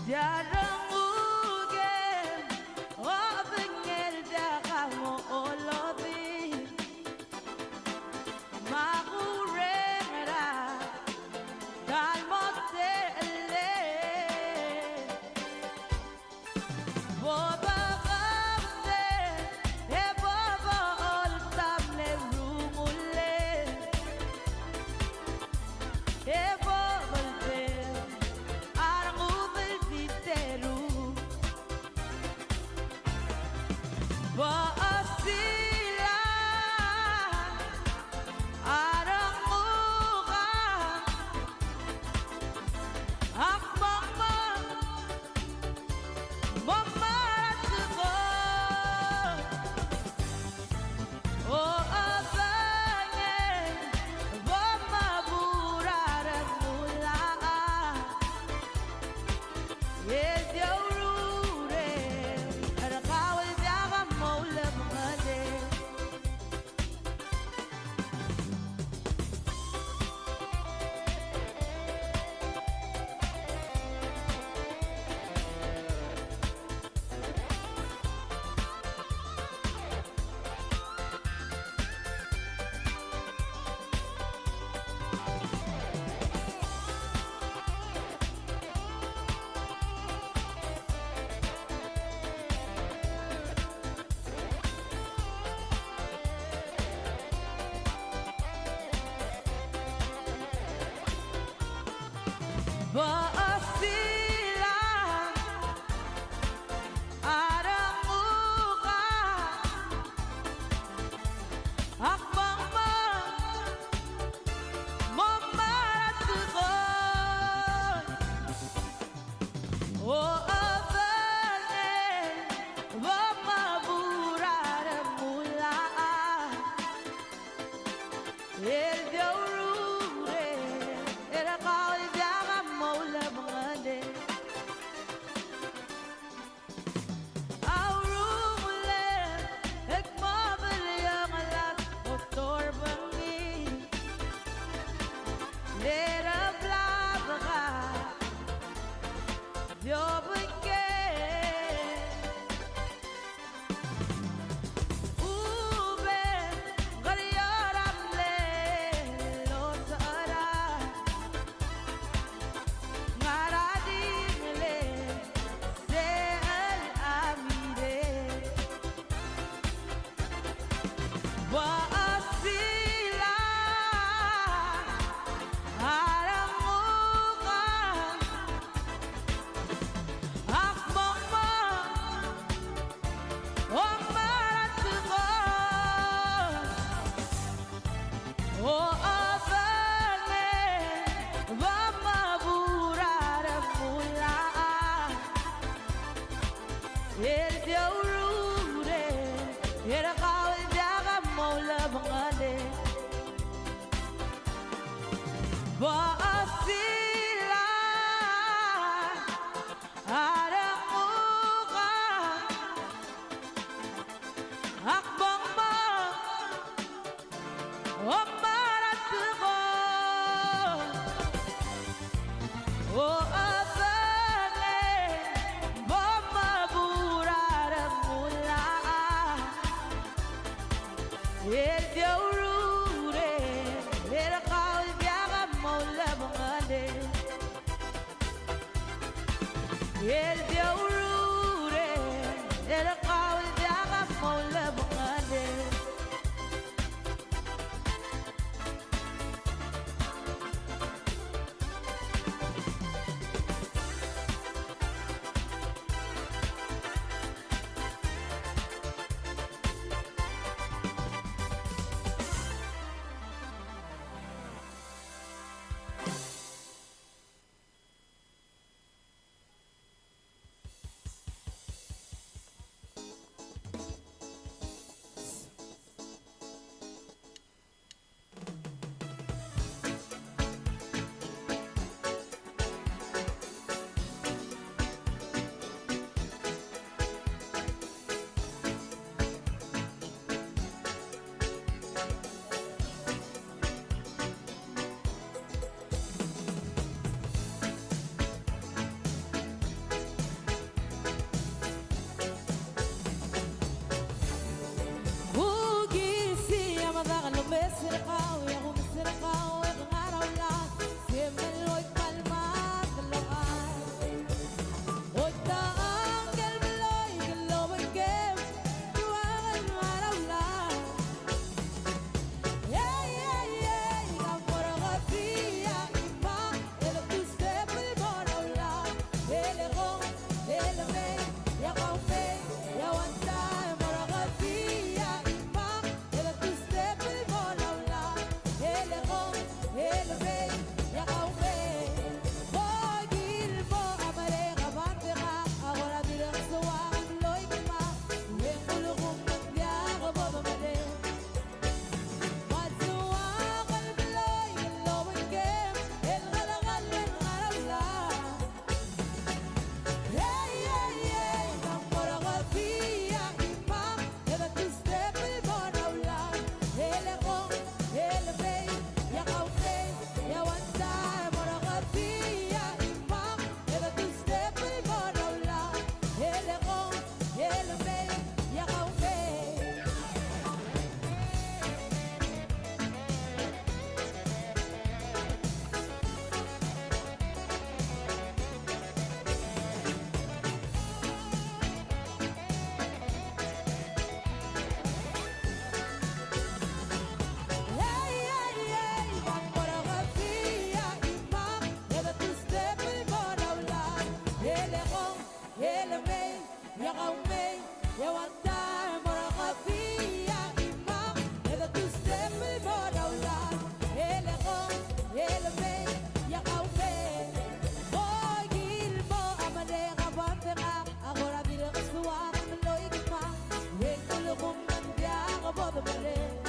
Tia renguk e obengkel diak a mo olodii, me a kureng er a ta el mo techellel. Bo dechor, e bo doltam el rungulel, e bo doltam a rengud el di terung. Bo osilang a renguk a ak mong mong, mong mong a tekoi. O obengkel bo mebur a rengulai, e di oureor er kau el diak a mo ulebengel. Bo osilang a renguk a ak mong mong, mong mong a tekoi. O obengkel bo mebur a rengulai, e di oureor er kau el diak a mo ulebengel. A urungulel el kmo a bliongel a torbengii, e a blabka di obengkel. Ube, ngerior a mle losera, ngara di mle sel a mire. Bo osilang a renguk a ak mong mong, mong mong a tekoi. O obengkel bo mebur a rengulai, e di oureor er kau el diak a mo ulebengel. Bo osilang a renguk a ak mong mong, mong mong a tekoi. O obengkel bo mebur a rengulai, e di oureor er kau el diak a mo ulebengel. E di oureor er kau el diak a mo ulebengel. Kaumei, e one time mo er a kebia a chimang, e the two step el mo er a ulang, e le kong, e le mei, e a kaumei. Mo ikil mo a merek a bam bek a, a kora dirrek el soak el mlo ikimang, e ng telekum ng diak bo de merek.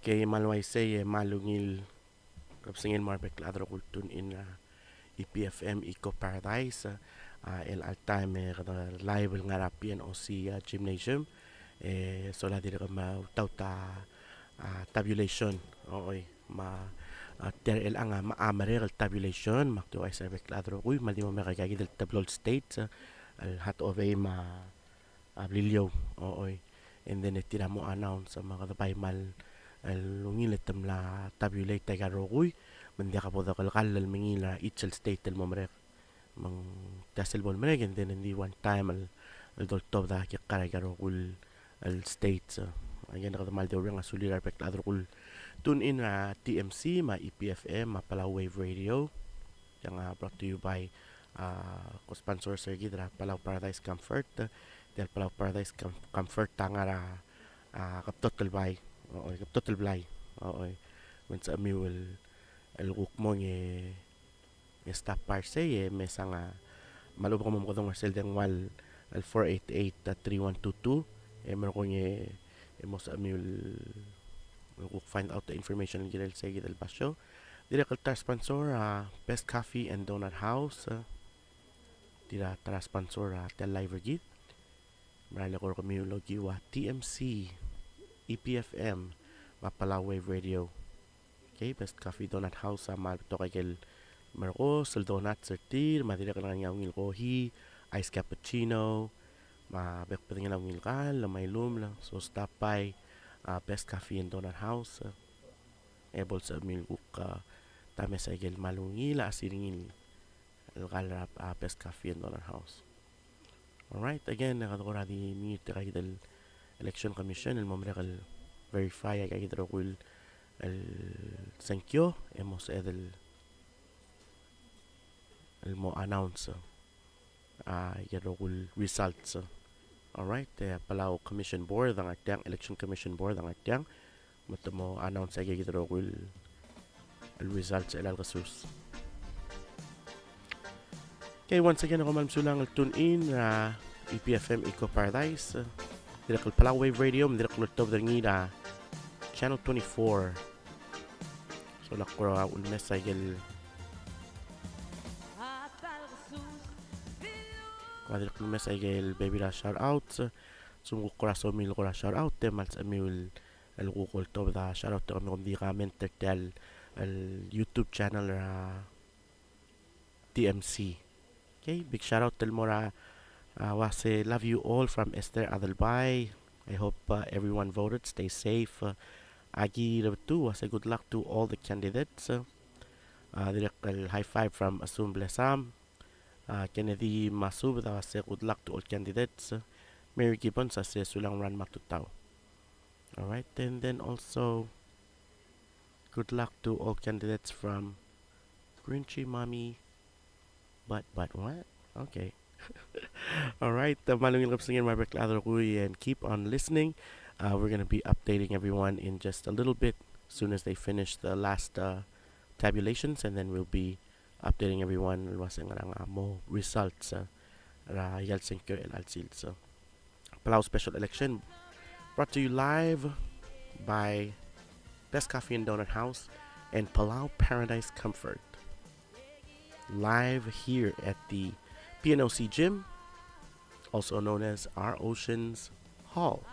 Kei me a le uaisei e mal ungil kebesengei el mo er a rebek el chad el rokui el tune in er a E P F M Eco Paradise, a, el all time e kede live el ngar er a P N O C, a, Gymnasium, e sola dirrek me a utaut a, a, tabulation, oi, me a, a, tia er chelechang a, me a merek el tabulation, me ak di ouchais er a rebek el chad el rokui, me a le di mo merek aika kid el teblo el states, el Hatohobei me a a Beliliou, oi. And then e tir a mo announce me kede bai mal el ungil e te mla tabulate aika el rokui, me ng diak bo dekelkall el mengiil er a each el state el mo merek. Me ng tia sel bo lemerek, and then ng di one time el, el doltobed a kekar aika el rokui el states. Again, kede mal di oureng a sulir a rebek el chad el rokui el tune in er a T M C, me a E P F M, me a Palau Wave Radio. Tiang a brought to you by, a, ko sponsor er kid er a Palau Paradise Comfort. Tia el Palau Paradise Com-, Comfort a ngar er a, a, kebtotel bai. Oi, kebtotel blai. Oi. Me ng sebechemiu el, el kuk mong e, e stop by er sei, e mesang a, me a lechub e kom omekedong er sel dengua el four eight eight three one two two, e merekong e, e mo sebechemiu el, el kuk find out the information el kirel sei kid el basio. Dirrek el ta er a sponsor, a, Best Coffee and Donut House, a, tir a ta er a sponsor, a, tia el live er kid. Me a le kora kemiu el okiu a T M C, E P F M, me a Palau Wave Radio. Okay, Best Coffee Donut House, a, mal betok aike el merekong el donuts er tir, me a dirrek el ngar er ngii a ungil kohi, ice cappuccino, me a bek el bedengel a ungil kall, me a ilumel, so stop by, a, Best Coffee and Donut House, a, e bo lsebechemiu el kuk, a, ta mesa aike el mal ungil, a, sel ngii el kall er a, a, Best Coffee and Donut House. All right, again, e kede kora di mengiil er tirka kid el Election Commission el mo merek el verify aika kid el rokui el, el sengkio, e mo sebeched el, el mo announce, a, aike el rokui el results. All right, e a Palau Commission Board a ngar tiang, Election Commission Board a ngar tiang, me te mo announce aike kid el rokui el, el results er chelecha el kesus. Okay, once again, kom kmal mesulang el tune in er a, a, E P F M Eco Paradise, a, dirrek el Palau Wave Radio, me dirrek el oltobed er ngii er a Channel twenty-four. So, lak kora ulemes aike el, kora dirrek el ulemes aike el bebil er a shout out. So, me kuk kora somiu el kora shout out, e kmal sebechemiu el, el kuk oltobed a shout out, e kom di comment er tia el, el YouTube channel er a T M C. Okay, big shout out el mo er a, a, uase love you all from Esther Adelbai. I hope, uh, everyone voted. Stay safe. Uh, Aki Rebetu uase good luck to all the candidates. Uh, dirrek el high five from Asum Blesam. Uh, Kennedy Masubed a uase good luck to all candidates. Uh, Mary Gibbons a uase sulang run me a tutau. All right, and then also good luck to all candidates from Grinchy Mommy. But, but what? Okay. All right, uh, me a ungil kebesengei me a rebek el chad el rokui, and keep on listening. Uh, we're gonna be updating everyone in just a little bit, soon as they finish the last, uh, tabulations, and then we'll be updating everyone el uase ngerang a mo results, uh, er a ial sengkio el chelecha el sils. Palau Special Election, brought to you live by Best Coffee and Donut House and Palau Paradise Comfort. Live here at the P N O C Gym, also known as Our Oceans Hall.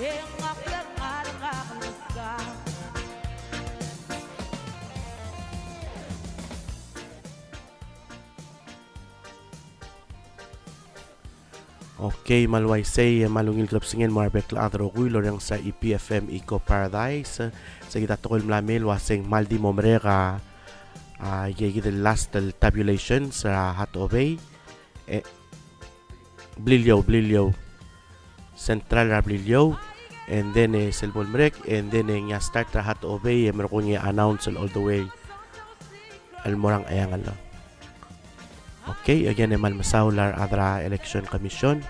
Okay, me a le uaisei, e, me a ungil klebesengei el mo er a bek el chad el rokui el orrenges er a E P F M Eco Paradise. Se kid a tekoi el mla mei el uaseng kmal di mo merek a, a, ikei kid el last el tabulations er a Hatohobei. E, Beliliou, Beliliou. Central er a Beliliou. And then, e, sel bo lemerek, and then, e, ngii a start er a Hatohobei, e, merekong e announce el all the way el mo er a Ngcheangel. Okay, again, e kmal mesaul a rechad er a Election Commission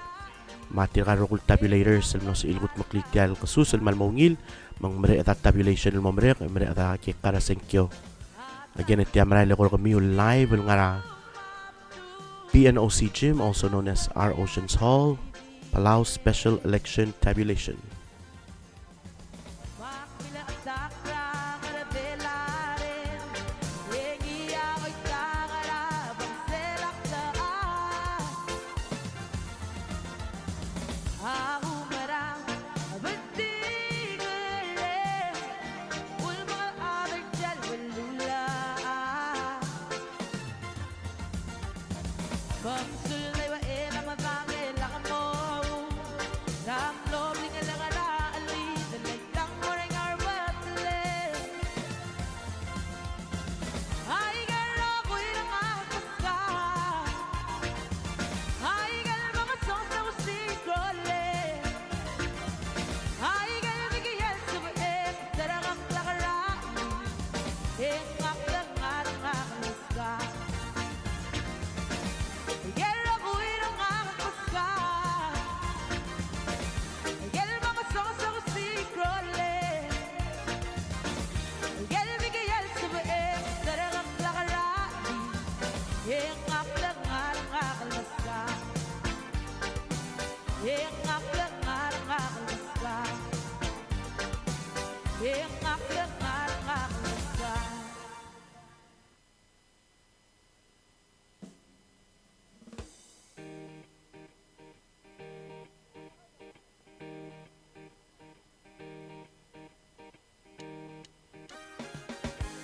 me a tirka el rokui el tabulators el mlo sebechir el kudmeklii tia el kesus el kmal mo ungil, me ng mereched a tabulation el mo merek, e mereched a kekka er a sengkio. Again, e tia merael e kora kemiu el live el ngar er a P N O C Gym, also known as Our Oceans Hall, Palau Special Election Tabulation.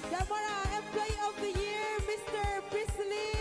Camera Employee of the Year, Mister Priestley.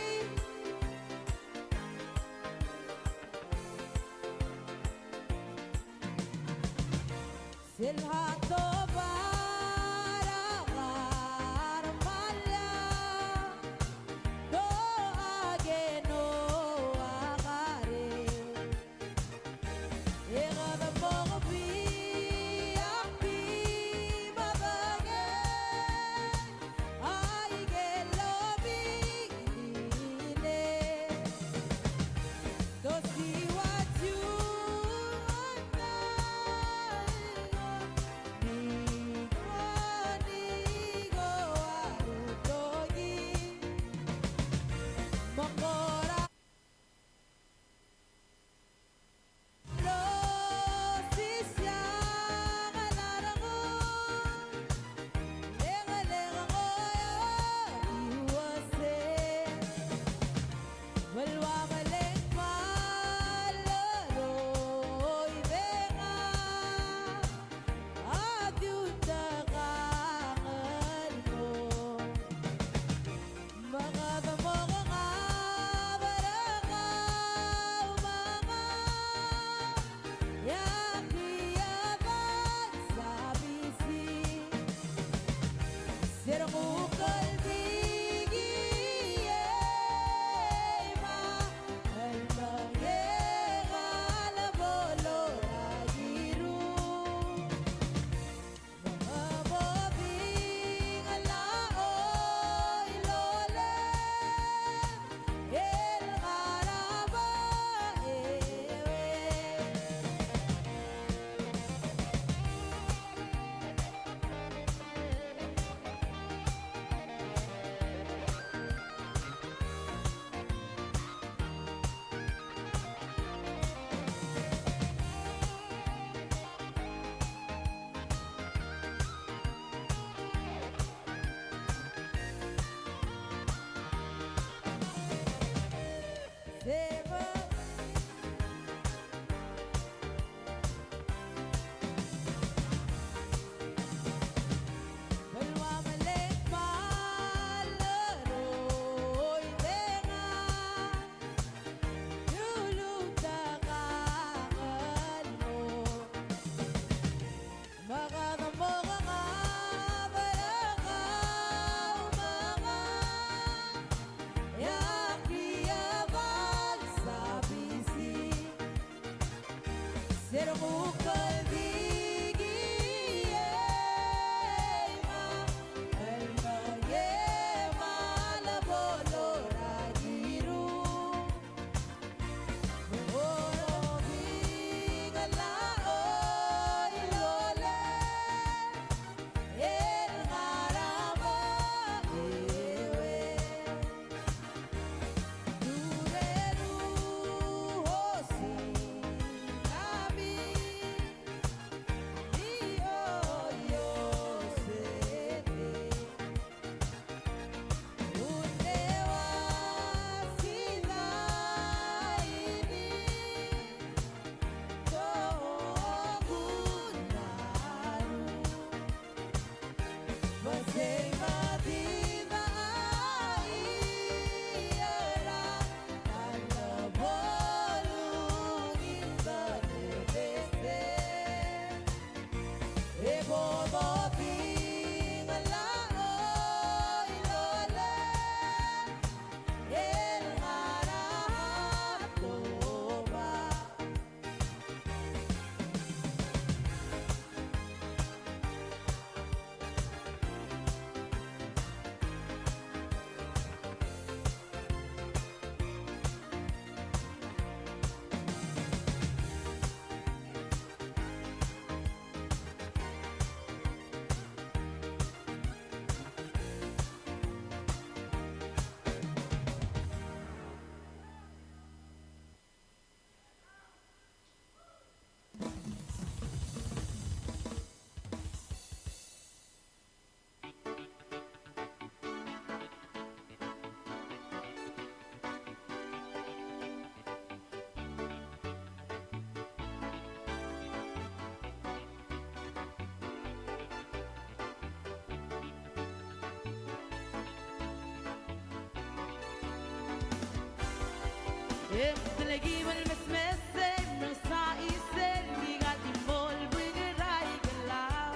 E ng telkib el mesmes e ng mesa isel, mi katimbol buik er a Ikelau.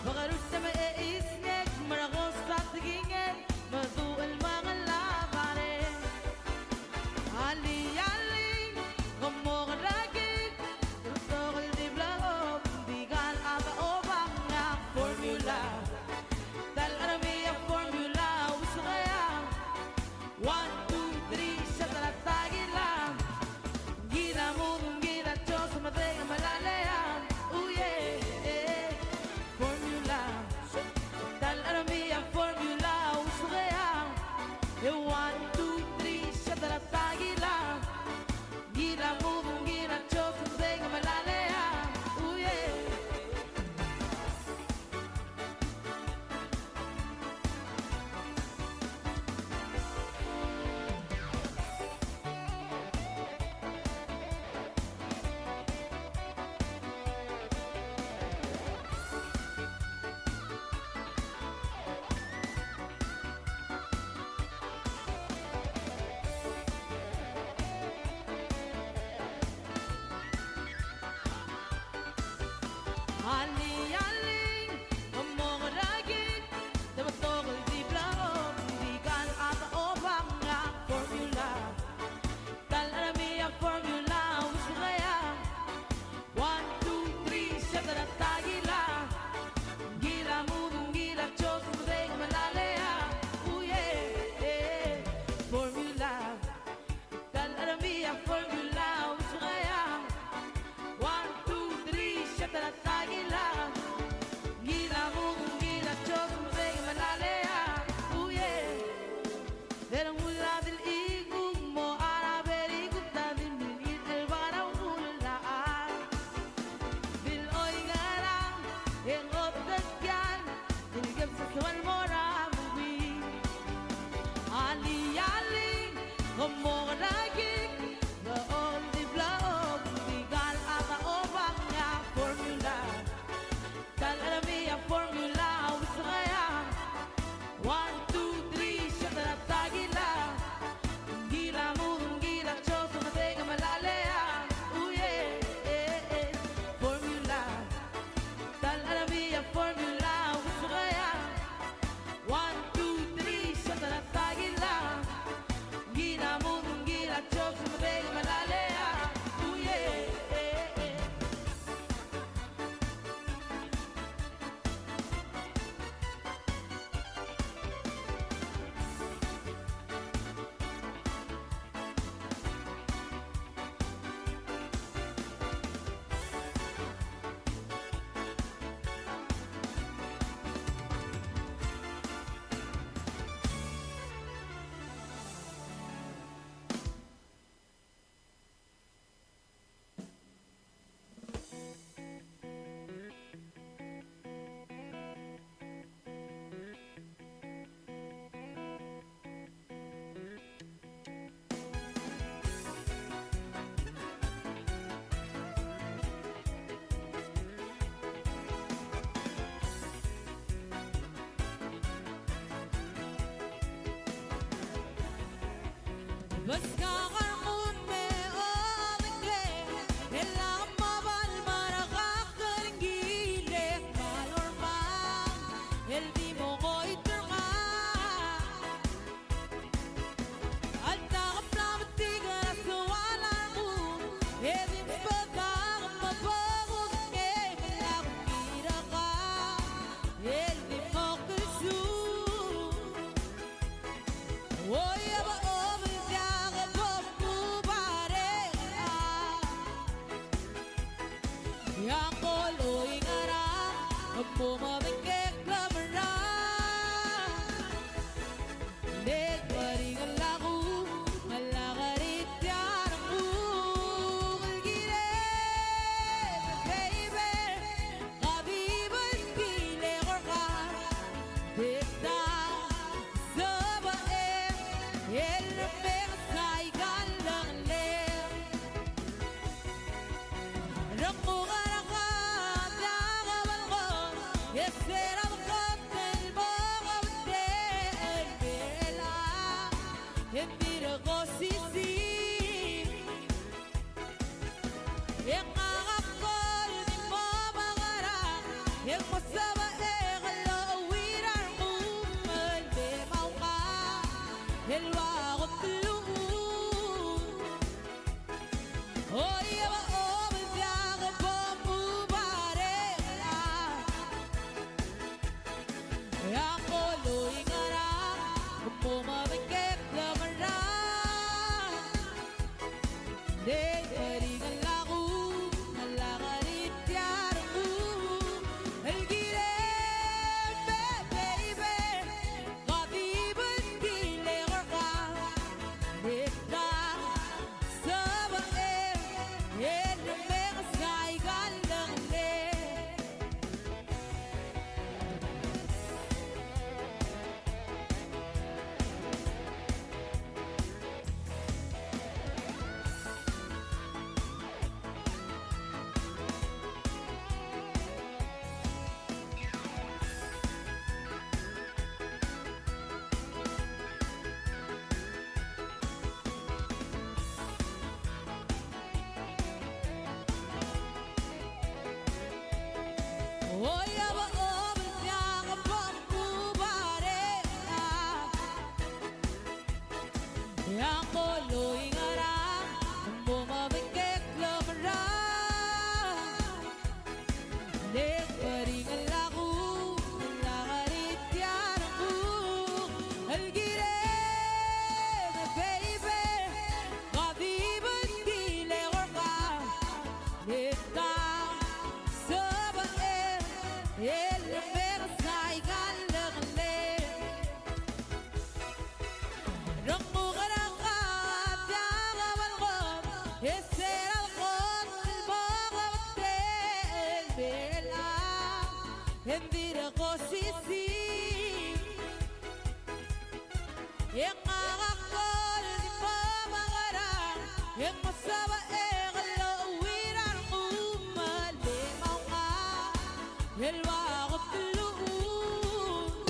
Bekerus me e isngek, merekong a tekingel, me duch el mengel a bareng. Alii, alii, ke mo kerekikl, betok el di blechob, di kal a obang a formula. Tal a remi a formula, usekea. One, two, three, shot er a takila.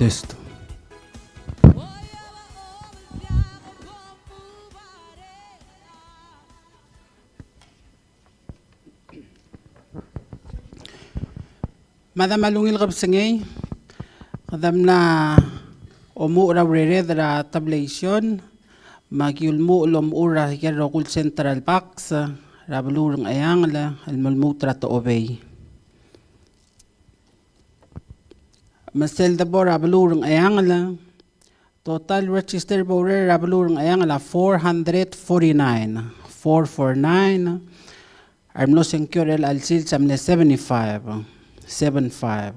Test. Mada me a ungil kebesengei, kede mla omuchel er a urered er a tabulation, me aki ulemuchel el omuchel er a ikel rokui el central box er a beluu er a Ngcheangel el mo lmuut er a Techobei. Me sel debo er a beluu er a Ngcheangel, total registered voter er a beluu er a Ngcheangel a four hundred forty-nine, four four nine. A remlo sengkio er chelecha el sils a mle seventy-five, seven five.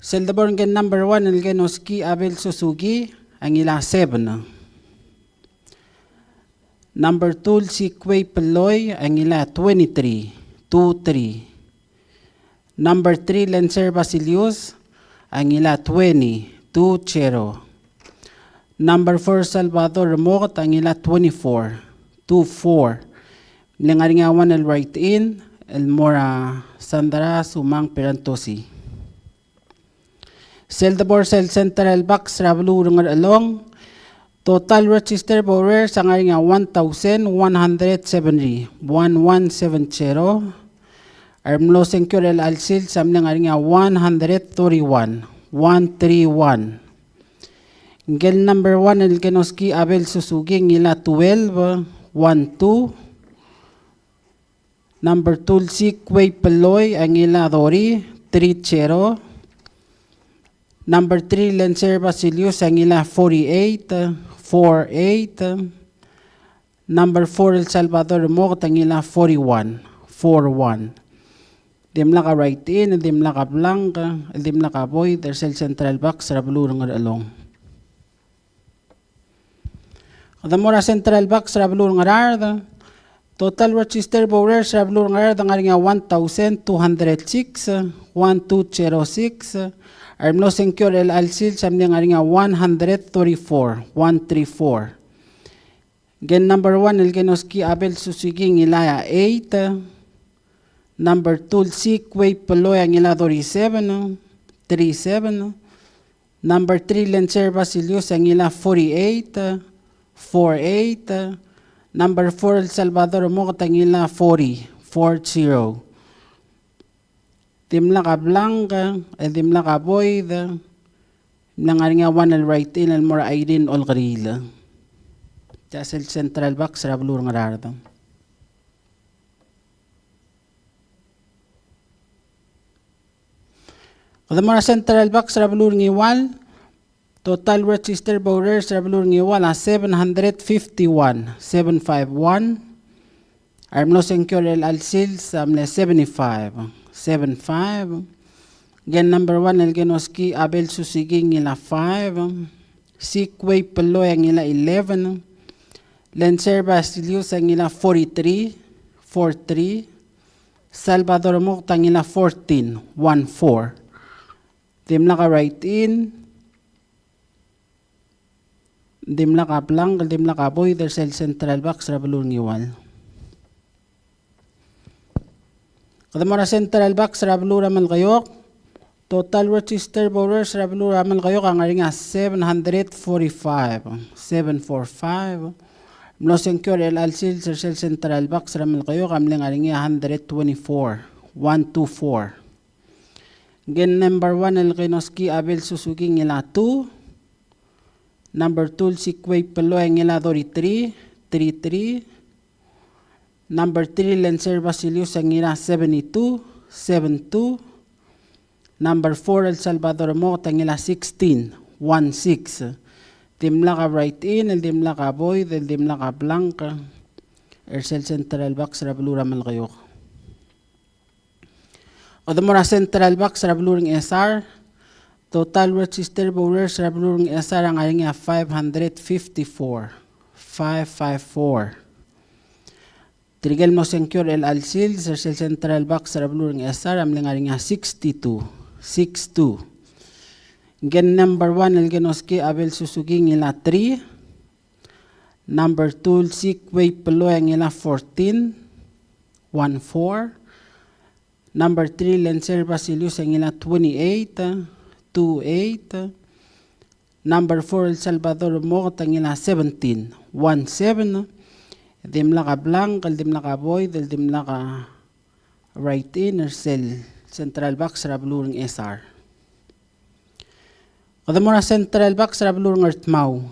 Sel debo er ngike el number one el Kenoski Abel Suzuki a ngilai a seven. Number two el Sikwei Peloi a ngilai a twenty-three, two three. Number three Lencer Basilius a ngilai a twenty, two zero. Number four Salvador Remoket a ngilai a twenty-four, two four. Mle ngar er ngii a one el write-in el mo er a Sandra Sumang Pierantozzi. Sel debo er sel central box er a beluu er a Ngerchelong, Total registered voters a ngar er ngii a one thousand one hundred seventy, one one seven zero. A remlo sengkio er chelecha el sils a mle ngar er ngii a one hundred thirty-one, one three one. Ngike el number one el Kenoski Abel Suzuki a ngilai a twelve, one two. Number two el Sikwei Peloi a ngilai a thirty, three zero. Number three el Lencer Basilius a ngilai a forty-eight, four eight. Number four el Salvador Mokt a ngilai a forty-one, four one. Dimlak a write-in, dimlak a blank, dimlak a void er sel central box er a beluu er a Ngerchelong. Kede mo er a central box er a beluu er a Ngaraard. Total registered voters er a beluu er a Ngaraard a ngar er ngii a one thousand two hundred six, one two zero six. A remlo sengkio er chelecha el sils a mle ngar er ngii a one hundred thirty-four, one three four. Ngike el number one el Kenoski Abel Suzuki a ngilai a eight. Number two el Sikwei Peloi a ngilai a thirty-seven, three seven. Number three el Lencer Basilius a ngilai a forty-eight, four eight. Number four el Salvador Mokt a ngilai a forty, four zero. Dimlak a blank, e dimlak a void, mle ngar er ngii a one el write-in el mo er a Irene Olkeriil. Tia sel central box er a beluu er a Ngaraard. Kede mo er a central box er a beluu er a Ngiwal. Total registered voters er a beluu er a Ngiwal a seven hundred fifty-one, seven five one. A remlo sengkio er chelecha el sils a mle seventy-five, seven five. Ngike el number one el Kenoski Abel Suzuki a ngilai a five. Sikwei Peloi a ngilai a eleven. Lencer Basilius a ngilai a forty-three, four three. Salvador Mokt a ngilai a fourteen, one four. Dimlak a write-in, dimlak a blank, dimlak a void er sel central box er a beluu er a Ngiwal. Kede mo er a central box er a beluu er a Melekeok. Total registered voters er a beluu er a Melekeok a ngar er ngii a seven hundred forty-five, seven four five. Mlo sengkio er chelecha el sils er sel central box er a Melekeok a mle ngar er ngii a hundred twenty-four, one two four. Ngike el number one el Kenoski Abel Suzuki a ngilai a two. Number two el Sikwei Peloi a ngilai a thirty-three, three three. Number three el Lencer Basilius a ngilai a seventy-two, seven two. Number four el Salvador Mokt a ngilai a sixteen, one six. Dimlak a write-in, el dimlak a void, el dimlak a blank er sel central box er a beluu er a Melekeok. Kede mo er a central box er a beluu er a Ngchesar. Total registered voters er a beluu er a Ngchesar a ngar er ngii a five hundred fifty-four, five five four. Tirke el mlo sengkio er chelecha el sils er sel central box er a beluu er a Ngchesar a mle ngar er ngii a sixty-two, six two. Ngike el number one el Kenoski Abel Suzuki a ngilai a three. Number two el Sikwei Peloi a ngilai a fourteen, one four. Number three el Lencer Basilius a ngilai a twenty-eight, two eight. Number four el Salvador Mokt a ngilai a seventeen, one seven. Dimlak a blank, el dimlak a void, el dimlak a write-in er sel central box er a beluu er a Ngchesar. Kede mo er a central box er a beluu er a Ngardmau.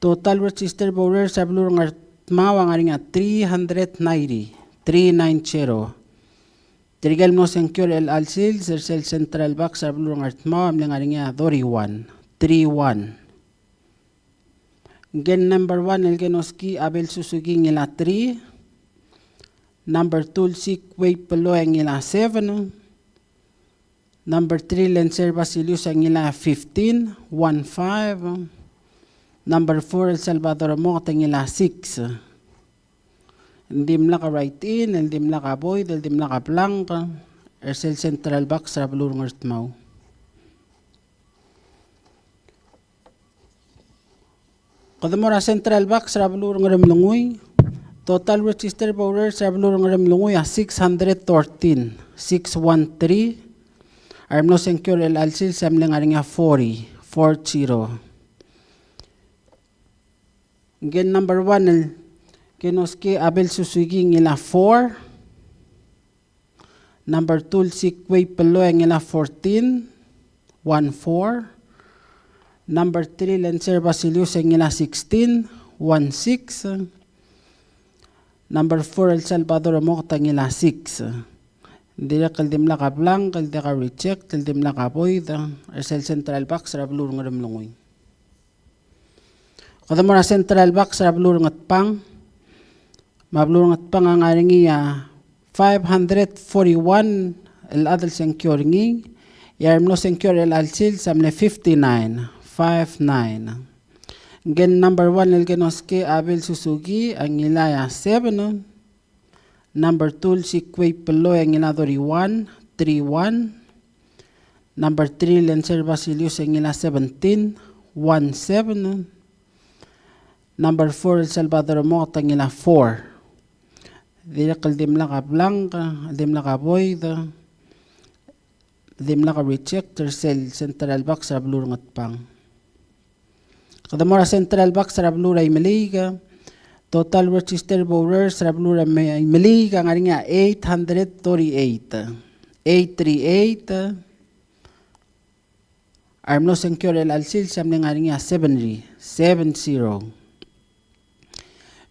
Total registered voters er a beluu er a Ngardmau a ngar er ngii a three hundred ninety, three nine zero. Tirke el mlo sengkio er chelecha el sils er sel central box er a beluu er a Ngardmau a mle ngar er ngii a thirty-one, three one. Ngike el number one el Kenoski Abel Suzuki a ngilai a three. Number two el Sikwei Peloi a ngilai a seven. Number three el Lencer Basilius a ngilai a fifteen, one five. Number four el Salvador Mokt a ngilai a six. El dimlak a write-in, el dimlak a void, el dimlak a blank er sel central box er a beluu er a Ngardmau. Kede mo er a central box er a beluu er a Ngeremlengui. Total registered voters er a beluu er a Ngeremlengui a six hundred thirteen, six one three. A remlo sengkio er chelecha el sils a mle ngar er ngii a forty, four zero. Ngike el number one el Kenoski Abel Suzuki ngilai a four. Number two el Sikwei Peloi ngilai a fourteen, one four. Number three el Enser Basilius ngilai a sixteen, one six. Number four el Salvador Mokta ngilai a six. Dirrek el dimlak a blank, el diak a reject, el dimlak a void, er sel central box er a beluu er a Ngeremlengui. Kede mo er a central box er a beluu er a Ngatpang. Me a beluu er a Ngatpang a ngar er ngii a five hundred forty-one el chad el sengkio er ngii, e a remlo sengkio er chelecha el sils a mle fifty-nine, five nine. Ngike el number one el Kenoski Abel Suzuki a ngilai a seven. Number two el Sikwei Peloi a ngilai a thirty-one, three one. Number three el Enser Basilius a ngilai a seventeen, one seven. Number four el Salvador Mokta a ngilai a four. Dirrek el dimlak a blank, el dimlak a void, el dimlak a reject, er sel central box er a beluu er a Ngatpang. Kede mo er a central box er a beluu er a Imeliik. Total registered voters er a beluu er a Imeliik a ngar er ngii a eight hundred thirty-eight. Eight three eight. A remlo sengkio er chelecha el sils a mle ngar er ngii a seventy, seven zero.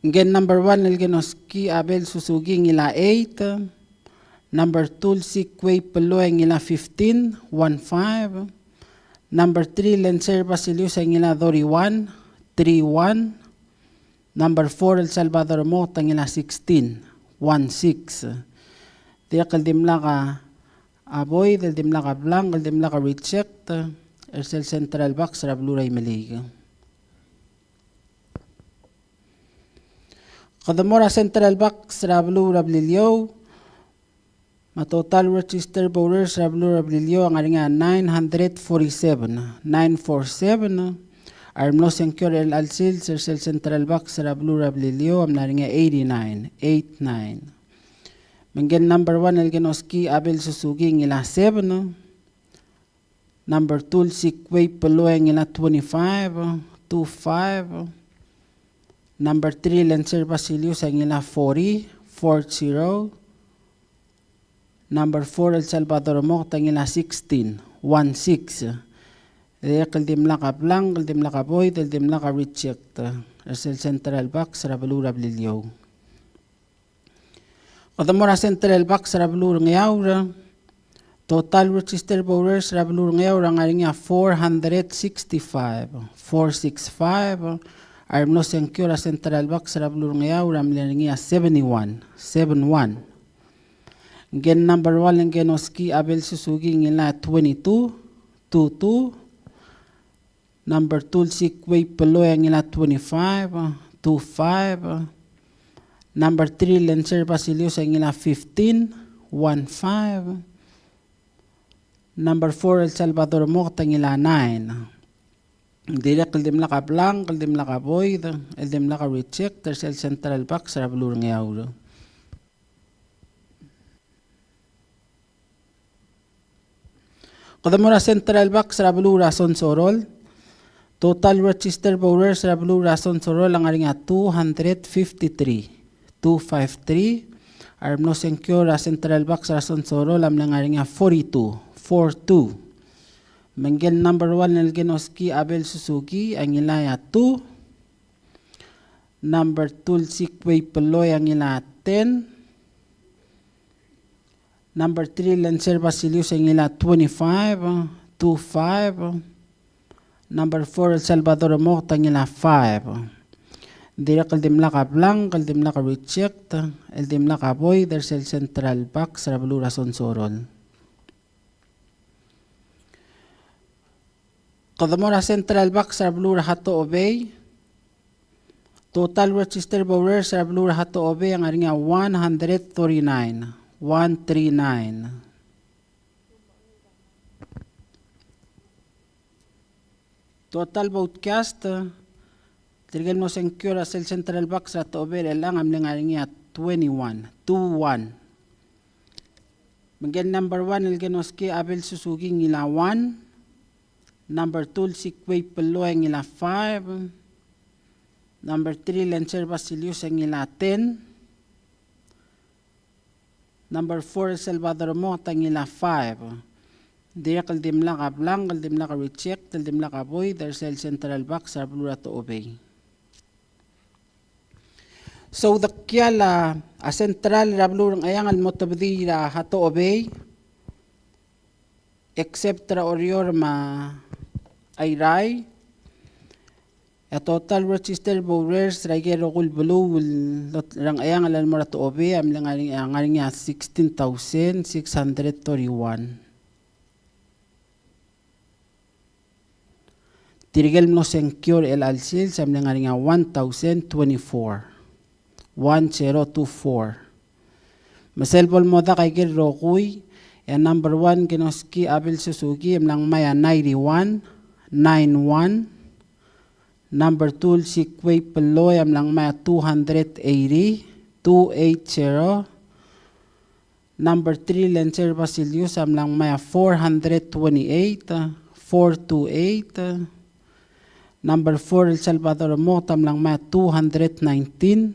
Ngike el number one el Kenoski Abel Suzuki ngilai a eight. Number two el Sikwei Peloi ngilai a fifteen, one five. Number three el Enser Basilius a ngilai a thirty-one, three one. Number four el Salvador Mokta a ngilai a sixteen, one six. Dirrek el dimlak a void, el dimlak a blank, el dimlak a reject, er sel central box er a beluu er a Imeliik. Kede mo er a central box er a beluu er a Beliliou. Me a total registered voters er a beluu er a Beliliou a ngar er ngii a nine hundred forty-seven, nine four seven. A remlo sengkio er chelecha el sils er sel central box er a beluu er a Beliliou a mla er ngii a eighty-nine, eight nine. Me ngike el number one el Kenoski Abel Suzuki ngilai a seven. Number two el Sikwei Peloi ngilai a twenty-five, two five. Number three el Enser Basilius a ngilai a forty, four zero. Number four el Salvador Mokta a ngilai a sixteen, one six. Dirrek el dimlak a blank, el dimlak a void, el dimlak a reject, er sel central box er a beluu er a Beliliou. Kede mo er a central box er a beluu er a Ngeaur. Total registered voters er a beluu er a Ngeaur a ngar er ngii a four hundred sixty-five, four six five. A remlo sengkio er a central box er a beluu er a Ngeaur a mle er ngii a seventy-one, seven one. Ngike el number one el Kenoski Abel Suzuki ngilai a twenty-two, two two. Number two el Sikwei Peloi a ngilai a twenty-five, two five. Number three el Enser Basilius a ngilai a fifteen, one five. Number four el Salvador Mokta a ngilai a nine. Dirrek el dimlak a blank, el dimlak a void, el dimlak a reject, er sel central box er a beluu er a Ngeaur. Kede mo er a central box er a beluu er a Sonsorol. Total registered voters er a beluu er a Sonsorol a ngar er ngii a two hundred fifty-three, two five three. A remlo sengkio er a central box er a Sonsorol a mle ngar er ngii a forty-two, four two. Me ngike el number one el Kenoski Abel Suzuki a ngilai a two. Number two el Sikwei Peloi a ngilai a ten. Number three el Enser Basilius a ngilai a twenty-five, two five. Number four el Salvador Mokta a ngilai a five. Dirrek el dimlak a blank, el dimlak a reject, el dimlak a void, er sel central box er a beluu er a Sonsorol. Kede mo er a central box er a beluu er a Hatohobei. Total registered voters er a beluu er a Hatohobei a ngar er ngii a one hundred thirty-nine, one three nine. Total vote cast, tirke el mo sengkio er a sel central box er a Hatohobei er chelechang a mle ngar er ngii a twenty-one, two one. Me ngike el number one el Kenoski Abel Suzuki ngilai a one. Number two el Sikwei Peloi ngilai a five. Number three el Ansel Basilius a ngilai a ten. Number four el Salvador Mot a ngilai a five. Dirrek el dimlak a blank, el dimlak a reject, el dimlak a void, er sel central box er a beluu er a Tochobei. Soudekial a, a central er a beluu er a Ngcheangel el mo tebedii er a Tochobei, except er a Oreor me a Airai. E a total registered voters er a ikel rokui el beluu el, er a Ngcheangel el mo er a Tochobei a mle ngar er ngii a, ngar er ngii a sixteen thousand six hundred thirty-one. Tirke el mlo sengkio er chelecha el sils a mle ngar er ngii a one thousand twenty-four. One zero two four. Me sel bo el mo dak a ikel rokui, e a number one el Kenoski Abel Suzuki e mla ngmai a ninety-one, nine one. Number two el Sikwei Peloi a mla ngmai a two hundred eighty, two eight zero. Number three el Ansel Basilius a mla ngmai a four hundred twenty-eight, four two eight. Number four el Salvador Mot a mla ngmai a two hundred nineteen,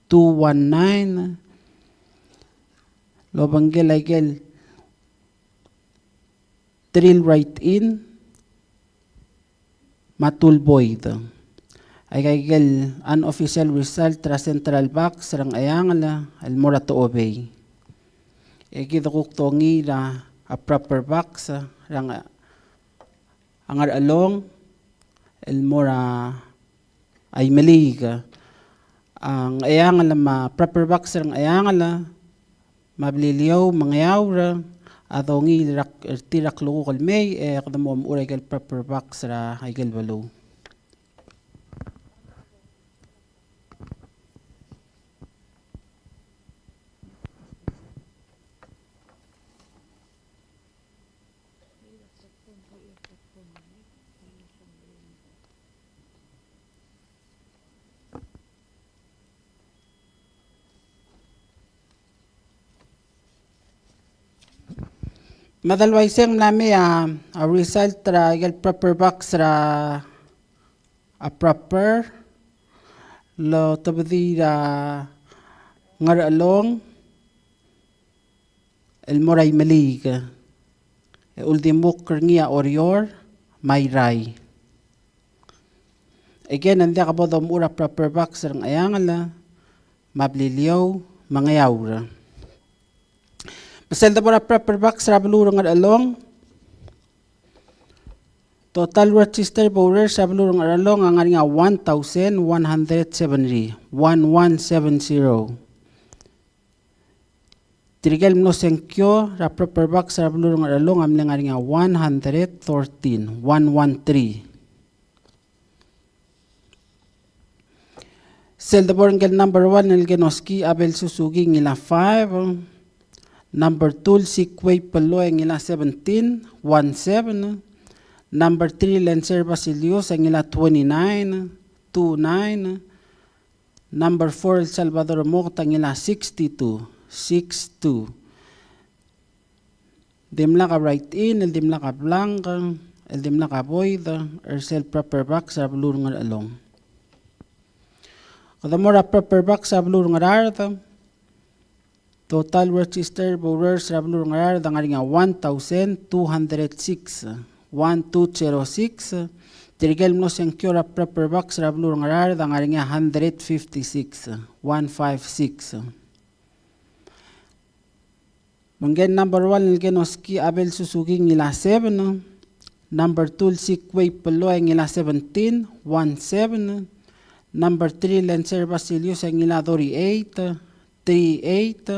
two one nine. Lobengkel a ikel three el write-in me a two el void. Aika ikel unofficial result er a central box er a Ngcheangel el mo er a Tochobei. E kid a kuk dongiil er a proper box er a Nge-, a Ngerchelong el mo er a Aimeliik. A Ngcheangel me a proper box er a Ngcheangel me a Beliliou me a Ngeaur a dongiil er a, er tir a klukuk el mei, e kede mo omechur a ikel proper box er a ikel beluu. Me a de uaisei e ng mla mei a, a result er a ikel proper box er a, a proper el otebedii er a Ngerchelong el mo er a Imeliik. E uldimukl er ngii a Oreor me a Irrai. Again, ng diak bo domechur a proper box er a Ngcheangel me a Beliliou me a Ngeaur. Me sel debo er a proper box er a beluu er a Ngerchelong, total registered voters er a beluu er a Ngerchelong a ngar er ngii a one thousand one hundred seventy, one one seven zero. Tirke el mlo sengkio er a proper box er a beluu er a Ngerchelong a mle ngar er ngii a one hundred thirteen, one one three. Sel debo er ngike el number one el Kenoski Abel Suzuki a ngilai a five. Number two el Sikwei Peloi a ngilai a seventeen, one seven. Number three el Ansel Basilius a ngilai a twenty-nine, two nine. Number four el Salvador Mot a ngilai a sixty-two, six two. Dimlak a write-in, el dimlak a blank, el dimlak a void er sel proper box er a beluu er a Ngerchelong. Kede mo er a proper box er a beluu er a Ngaraard. Total registered voters er a beluu er a Ngaraard a ngar er ngii a one thousand two hundred six, one two zero six. Tirke el mlo sengkio er a proper box er a beluu er a Ngaraard a ngar er ngii a hundred fifty-six, one five six. Me ngike el number one el Kenoski Abel Suzuki a ngilai a seven. Number two el Sikwei Peloi a ngilai a seventeen, one seven. Number three el Ansel Basilius a ngilai a thirty-eight, three eight.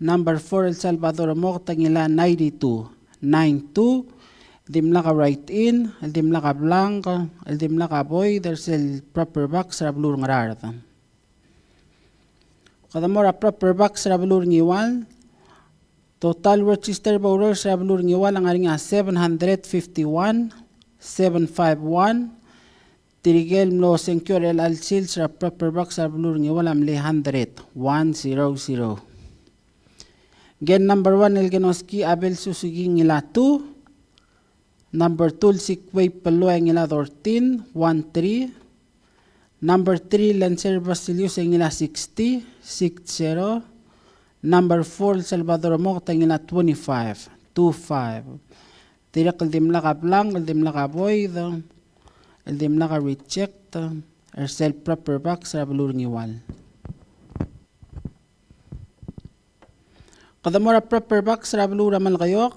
Number four el Salvador Mot a ngilai a ninety-two, nine two. Dimlak a write-in, el dimlak a blank, el dimlak a void er sel proper box er a beluu er a Ngaraard. Kede mo er a proper box er a beluu er a Ngiwal. Total registered voters er a beluu er a Ngiwal a ngar er ngii a seven hundred fifty-one, seven five one. Tirke el mlo sengkio er chelecha el sils er a proper box er a beluu er a Ngiwal a mle hundred, one zero zero. Ngike el number one el Kenoski Abel Suzuki a ngilai a two. Number two el Sikwei Peloi a ngilai a thirteen, one three. Number three, Lancer Basilius, e ngilai sixty, six zero. Number four, Salvador Mokt, e ngilai twenty-five, two five. Dirrek el dimlak a blank, el dimlak a void, el dimlak a reject, er sel proper box er a beluu er a Ngiwal. Kede mo er a proper box er a beluu er a Melekeok.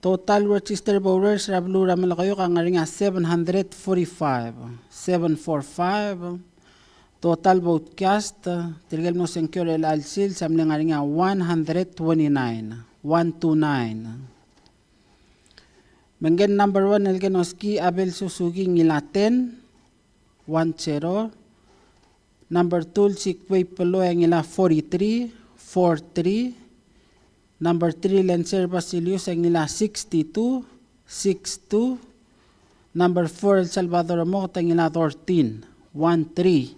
Total registered voters er a beluu er a Melekeok a ngar er ngii a seven hundred forty-five, seven four five. Total vote cast, tirke el mlo sengkio er chelecha el sils a mle ngar er ngii a one hundred twenty-nine, one two nine. Me ngike el number one el ke noski Abel Suzuki ngilai ten, one zero. Number two, Sikbei Peloi a ngilai forty-three, four three. Number three, Lancer Basilius a ngilai sixty-two, six two. Number four, el Salvador Mokt a ngilai thirteen, one three.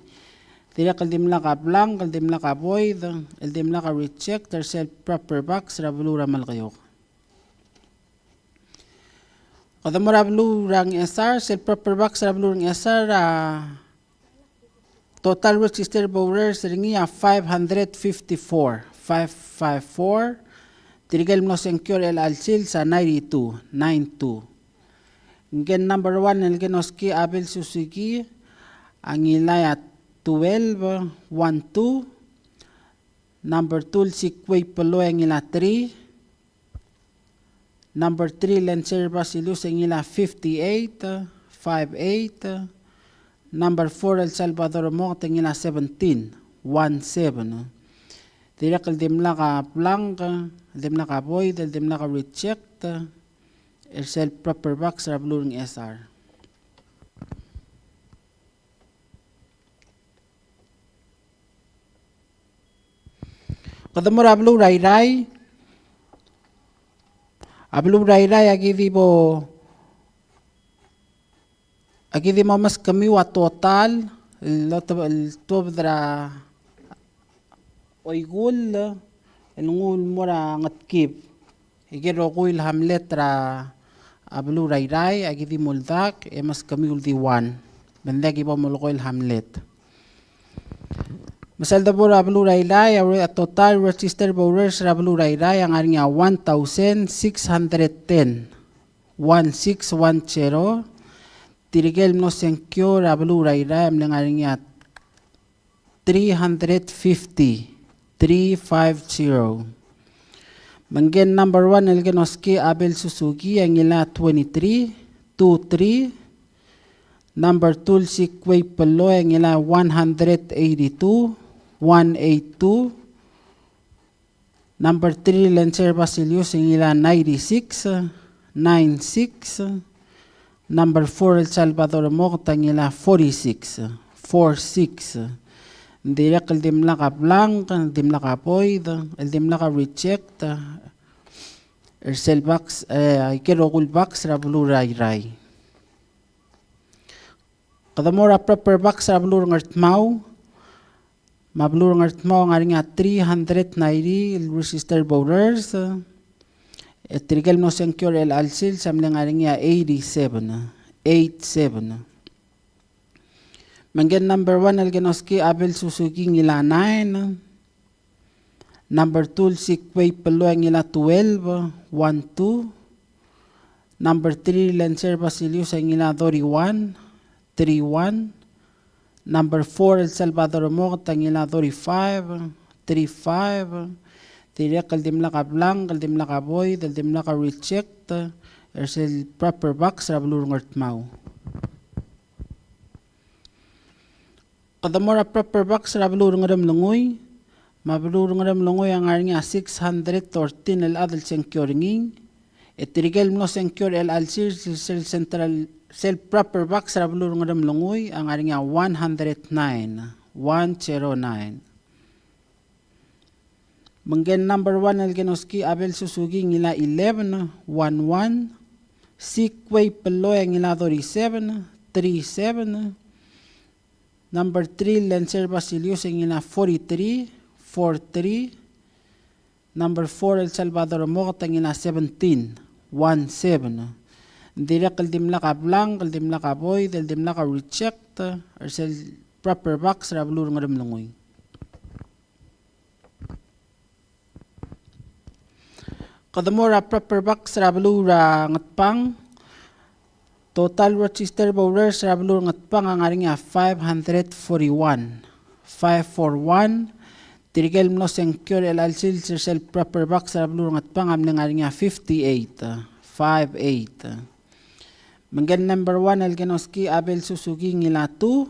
Dirrek el dimlak a blank, el dimlak a void, el dimlak a reject, er sel proper box er a beluu er a Melekeok. Kede mo er a beluu er a Ngchesar, sel proper box er a beluu er a Ngchesar a total registered voters er ngii a five hundred fifty-four, five five four. Tirke el mlo sengkio er chelecha el sils a ninety-two, nine two. Ngike el number one el ke noski Abel Suzuki a ngilai a twelve, one two. Number two, el Sikbei Peloi a ngilai three. Number three, Lancer Basilius a ngilai fifty-eight, five eight. Number four, el Salvador Mokt a ngilai seventeen, one seven. Dirrek el dimlak a blank, el dimlak a void, el dimlak a reject, er sel proper box er a beluu er a Ngchesar. Kede mo er a beluu er a Irrai. A beluu er a Irrai a ki di bo, a ki di mo meskemiu a total el tuobed er a oikull el nguu el mo er a Ngetkib. Aike el rokui el hamlet er a beluu er a Irrai a ki di mo oldak e meskemiu el di one. Me ng diak ki bo molekoi el hamlet. Me sel debo er a beluu er a Irrai, a total registered voters er a beluu er a Irrai a ngar er ngii a one thousand six hundred ten, one six one zero. Tirke el mlo sengkio er a beluu er a Irrai a mle ngar er ngii a three hundred fifty, three five zero. Me ngike el number one el ke noski Abel Suzuki a ngilai twenty-three, two three. Number two, el Sikbei Peloi a ngilai one hundred eighty-two, one eight two. Number three, Lancer Basilius a ngilai ninety-six, nine six. Number four, el Salvador Mokt a ngilai forty-six, four six. Dirrek el dimlak a blank, el dimlak a void, el dimlak a reject, er sel box, eh, aike el rokui el box er a beluu er a Irrai. Kede mo er a proper box er a beluu er a Ngardmau. Me a beluu er a Ngardmau a ngar er ngii a three hundred ninety el registered voters. E tirke el mlo sengkio er chelecha el sils a mle ngar er ngii a eighty-seven, eight seven. Me ngike el number one el ke noski Abel Suzuki a ngilai nine. Number two, el Sikbei Peloi a ngilai twelve, one two. Number three, Lancer Basilius a ngilai thirty-one, three one. Number four, el Salvador Mokt a ngilai thirty-five, three five. Dirrek el dimlak a blank, el dimlak a void, el dimlak a reject, er sel proper box er a beluu er a Ngardmau. Kede mo er a proper box er a beluu er a Ngeremlengui. Me a beluu er a Ngeremlengui a ngar er ngii a six hundred thirteen el chad el sengkio er ngii. E tirke el mlo sengkio er chelecha el sils, sel central, sel proper box er a beluu er a Ngeremlengui a ngar er ngii a one hundred nine, one zero nine. Me ngike el number one el ke noski Abel Suzuki a ngilai eleven, one one. Sikbei Peloi a ngilai thirty-seven, three seven. Number three, Lancer Basilius a ngilai forty-three, four three. Number four, el Salvador Mokt a ngilai seventeen, one seven. Dirrek el dimlak a blank, el dimlak a void, el dimlak a reject, er sel proper box er a beluu er a Ngeremlengui. Kede mo er a proper box er a beluu er a Ngatpang. Total registered voters er a beluu er a Ngatpang a ngar er ngii a five hundred forty-one. Five four one. Tirke el mlo sengkio er chelecha el sils er sel proper box er a beluu er a Ngatpang a mle ngar er ngii a fifty-eight. Five eight. Me ngike el number one el ke noski a Abel Suzuki, ngilai a two.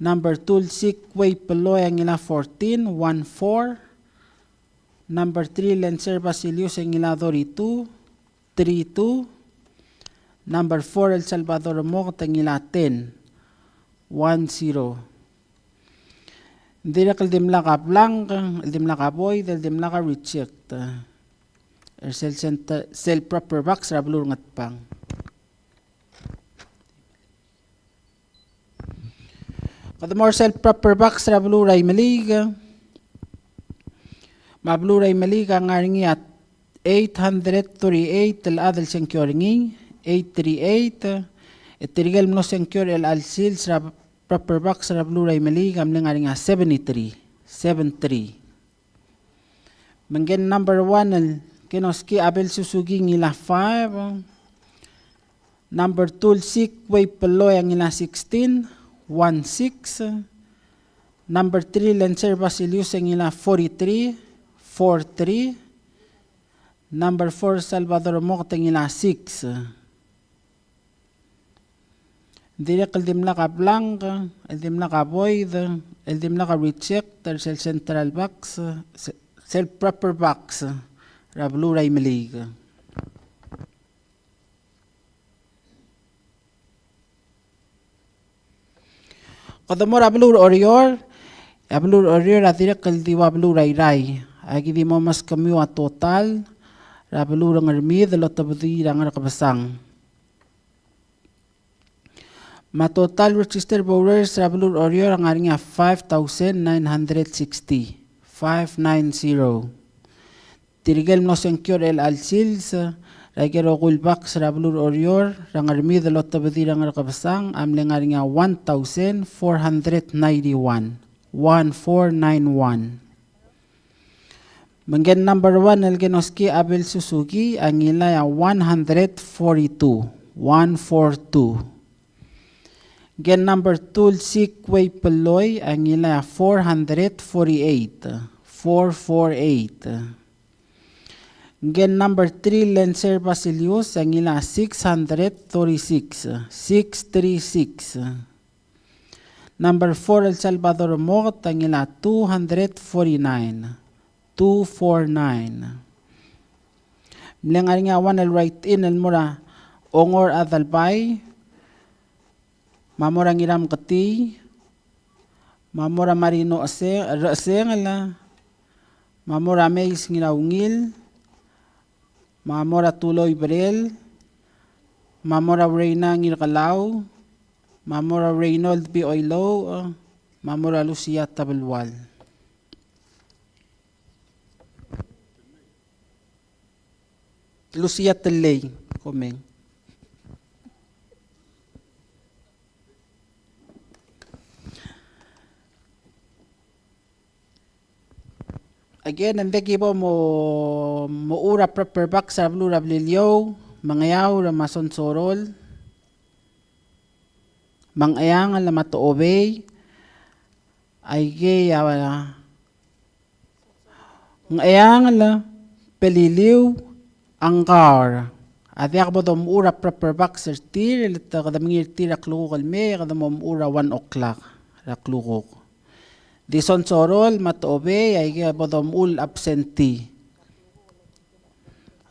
Number two el Sik Wei Peloi a ngilai a fourteen, one four. Number three el Enser Basilius a ngilai a thirty-two, three two. Number four el Salvador Mokt a ngilai a ten, one zero. Ng dirrek el dimlak a blank, el dimlak a void, el dimlak a reject er sel center, sel proper box er a beluu er a Ngatpang. Kede mo er sel proper box er a beluu er a Imeliik. Me a beluu er a Imeliik a ngar er ngii a eight hundred thirty-eight el chad el sengkio er ngii, eight three eight. E tirke el mlo sengkio er chelecha el sils er a proper box er a beluu er a Imeliik a mle ngar er ngii a seventy-three, seven three. Me ngike el number one el ke noski a Abel Suzuki, ngilai a five. Number two el Sik Wei Peloi a ngilai a sixteen, one six. Number three el Enser Basilius a ngilai a forty-three, four three. Number four Salvador Mokt a ngilai a six. Dirrek el dimlak a blank, el dimlak a void, el dimlak a reject er sel central box, se-, sel proper box er a beluu er a Imeliik. Kede mo er a beluu er a Oreor. A beluu er a Oreor a dirrek el di ua beluu er a Irrai. Aki di mo meskemiu a total er a beluu er a Ngermid el otobedii er a Ngerkebesang. Me a total registered voters er a beluu er a Oreor a ngar er ngii a five thousand nine hundred sixty, five nine zero. Tirke el mlo sengkio er chelecha el sils er aike el rokui el box er a beluu er a Oreor er a Ngermid el otobedii er a Ngerkebesang a mle ngar er ngii a one thousand four hundred ninety-one, one four nine one. Me ngike el number one el ke noski a Abel Suzuki a ngilai a one hundred forty-two, one four two. Ngike el number two el Sik Wei Peloi a ngilai a four hundred forty-eight, four four eight. Ngike el number three el Enser Basilius a ngilai a six hundred thirty-six, six three six. Number four el Salvador Mokt a ngilai a two hundred forty-nine, two four nine. Mle ngar er ngii a one el write-in el mo er a Ongor Adelbai, me a mo er a Ngiramketii, me a mo er a Marino Ese-, Rechesengel, me a mo er a Meis Ngiraungil, me a mo er a Tuloi Berel, me a mo er a Ureina Ngirkelau, me a mo er a Reynold Bioilouch, me a mo er a Lucia Tabelual. Lucia Tellei, komeng. Again, ng di ki bo mo, mo er a proper box er a beluu er a Beliliou, me a Ngeaur, me a Sonsorol, me a Ngcheangel, me a Tochobei, aikei a Ngcheangel, Beliliou, a Ngkaur. A diak bo domuchel er a proper box er tir, le te kede mengiil er tir er a klukuk el mei, e kede mo muchel er a one o'clock er a klukuk. Di Sonsorol me a Tochobei, aikei bo domuchel absentee.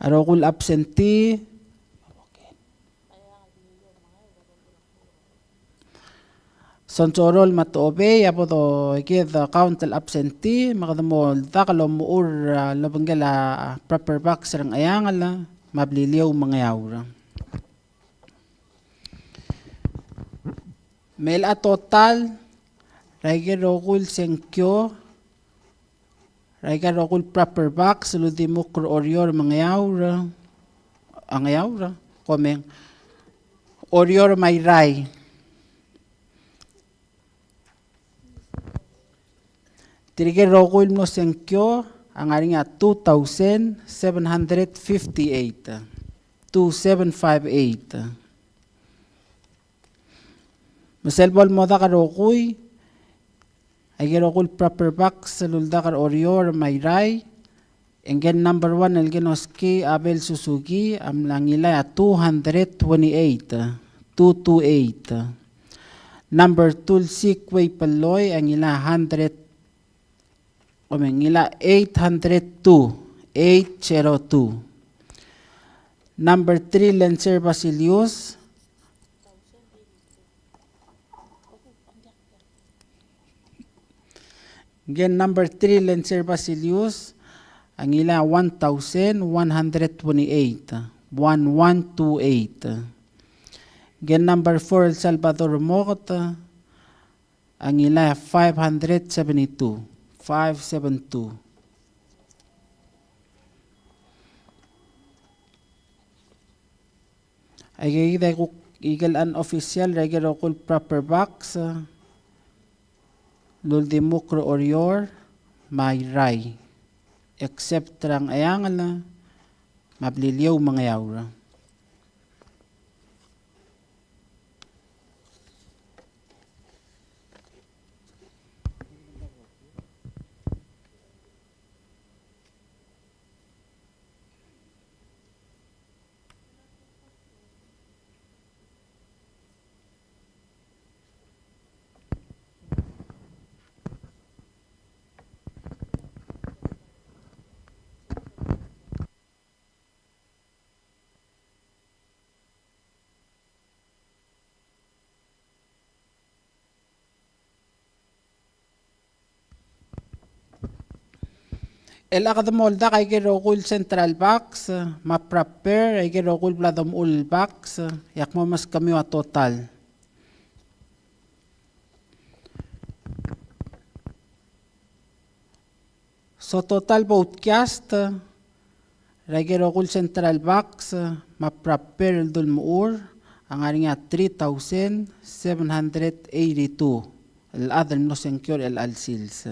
A rokui el absentee, Sonsorol me a Tochobei a bo doikid count el absentee, me kede mo oldak el omuchel er a lobengkel a proper box er a Ngcheangel me a Beliliou me a Ngeaur. Me a total er aike el rokui el sengkio er aike el rokui el proper box el uldimukl er a Oreor me a Ngeaur, a Ngeaur, komeng, Oreor me a Irrai. Tirke el rokui el mlo sengkio a ngar er ngii a two thousand seven hundred fifty-eight. Two seven five eight. Me sel bo el mo dak el rokui, aike el rokui el proper box el uldak er a Oreor me a Irrai, e ngike el number one el ke oski a Abel Suzuki a mla ngilai a two hundred twenty-eight, two two eight. Number two el Sikwei Peloi a ngilai a hundred, o me ngilai a eight hundred two, eight zero two. Number three, Lencer Basilius. Again, number three, Lencer Basilius, a ngilai a one thousand one hundred twenty-eight, one one two eight. Again, number four, el Salvador Mogot, a ngilai a five hundred seventy-two, five seven two. Aike kid a kuk ikel unofficial er aike el rokui el proper box, el uldimukl er a Oreor me a Irrai, except er a Ngcheangel me a Beliliou me a Ngeaur. El ak de mo oldak aike el rokui el central box me a proper, aike el rokui el bla domechul el box, e ak mo meskemiu a total. So total vote cast er aike el rokui el central box me a proper el dulemechur a ngar er ngii a three thousand seven hundred eighty-two el chad el mlo sengkio er chelecha el sils.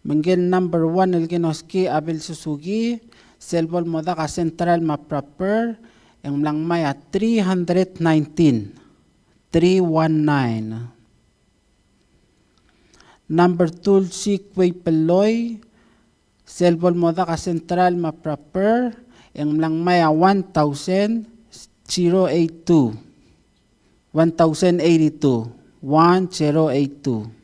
Me ngike el number one el ke oski a Abel Suzuki, sel bo el mo dak a central me a proper, e ng mla ngmai a three hundred nineteen, three one nine. Number two el Sikwei Peloi, sel bo el mo dak a central me a proper, e ng mla ngmai a one thousand zero eight two. One thousand eighty-two, one zero eight two.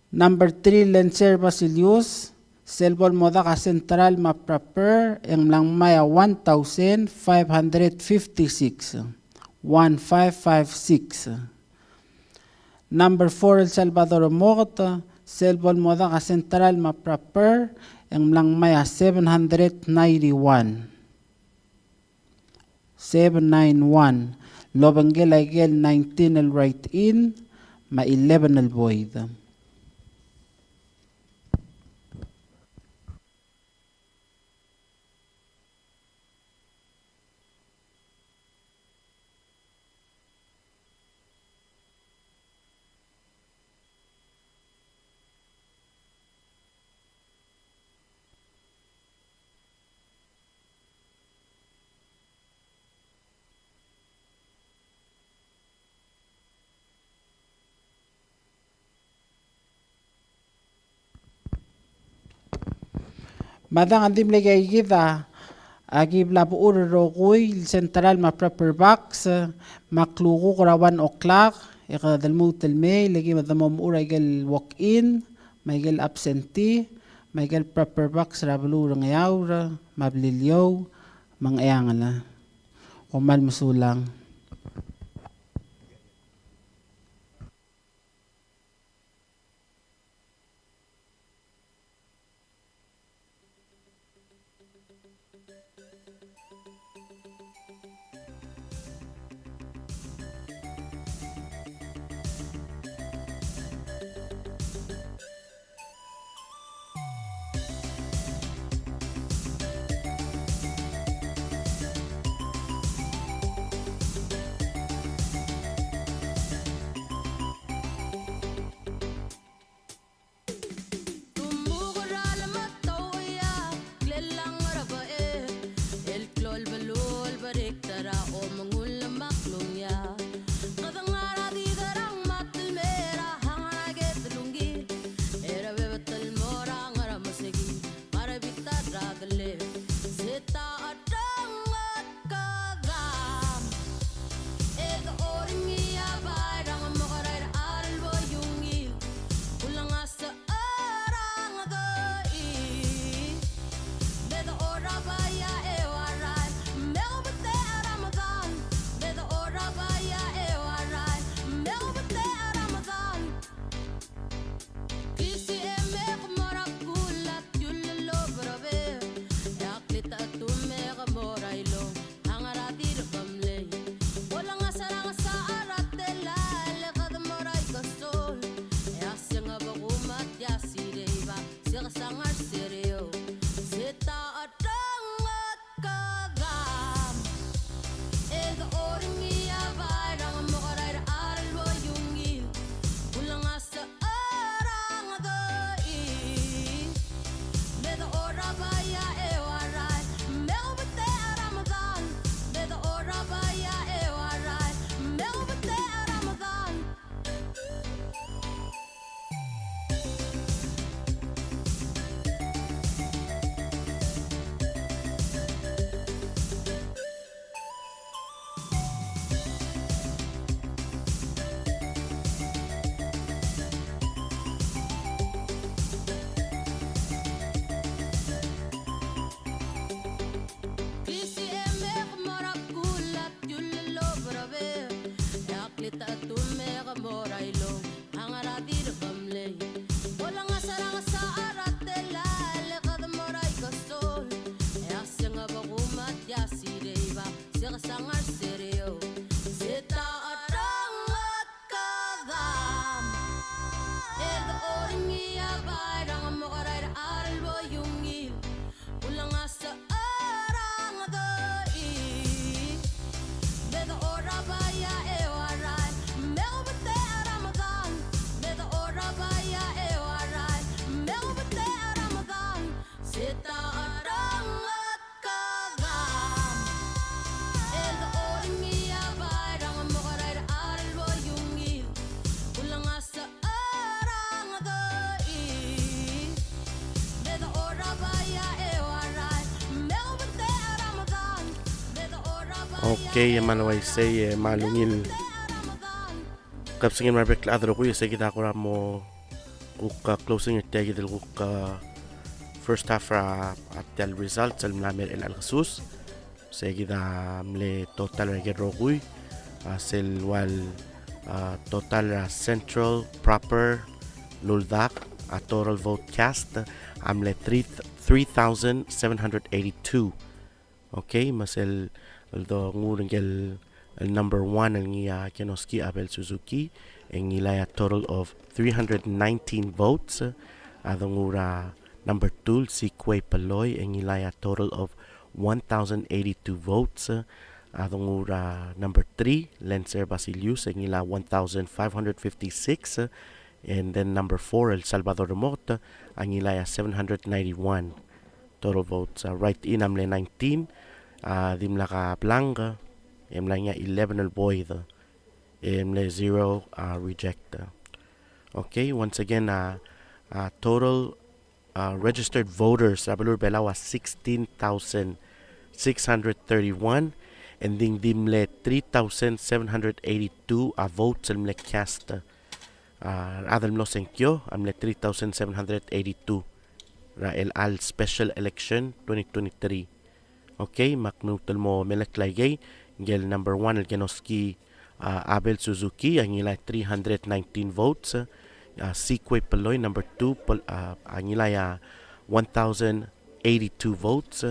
Number three, Lencer Basilius, sel bo el mo dak a central me a proper, e ng mla ngmai a one thousand five hundred fifty-six, one five five six. Number four, el Salvador Mogot, sel bo el mo dak a central me a proper, e ng mla ngmai a seven hundred ninety-one. Seven nine one. Lobengkel aike el nineteen el write-in, me a eleven el void. Me a dang, ng di mle aikakid a ki bla bechur el rokui el central me a proper box, me a klukuk er a one o'clock, e kede lmuut el mei, le ki me de mo mechur aike el walk-in, me aike el absentee, me aike el proper box er a beluu er a Ngeaur, me a Beliliou, me a Ngcheangel. Kom kmal mesulang. Okay, e mal uaisei, e mal ungil kebesengei me a rebek el chad el rokui, e se kid a kora mo kuk, a, closing er tia kid el kuk, a, first half er a, a, tia el results el mla mer chelecha el kesus. Se kid a mle total er a ikel rokui, a, sel ua el, a, total er a Central proper el uldak, a total vote cast a mle three, three thousand seven hundred eighty-two. Okay, me sel, el dongur ngike el, el number one el ngii a Kenoski Abel Suzuki, e ngilai a total of three hundred nineteen votes. A dongur a number two el Sikue Peloi, e ngilai a total of one thousand eighty-two votes. A dongur a number three, Lencer Basilius, e ngilai a one thousand five hundred fifty-six. And then number four, el Salvador Remot, a ngilai a seven hundred ninety-one total votes. A write-in a mle nineteen, a dimlak a blank, e mla ngii a eleven el void, e mle zero a reject. Okay, once again, a, a total, a registered voters er a beluu er a Belau a sixteen thousand six hundred thirty-one, e ng di mle three thousand seven hundred eighty-two a votes el mle cast. A rechad el mlo sengkio a mle three thousand seven hundred eighty-two er a chelecha el special election twenty twenty-three. Okay, me ak lmuut el mo melekoi aikei, ngike el number one el Kenoski, a, Abel Suzuki, a ngilai a three hundred nineteen votes. A Sikue Peloi, number two, Pel-, a, a ngilai a one thousand eighty-two votes.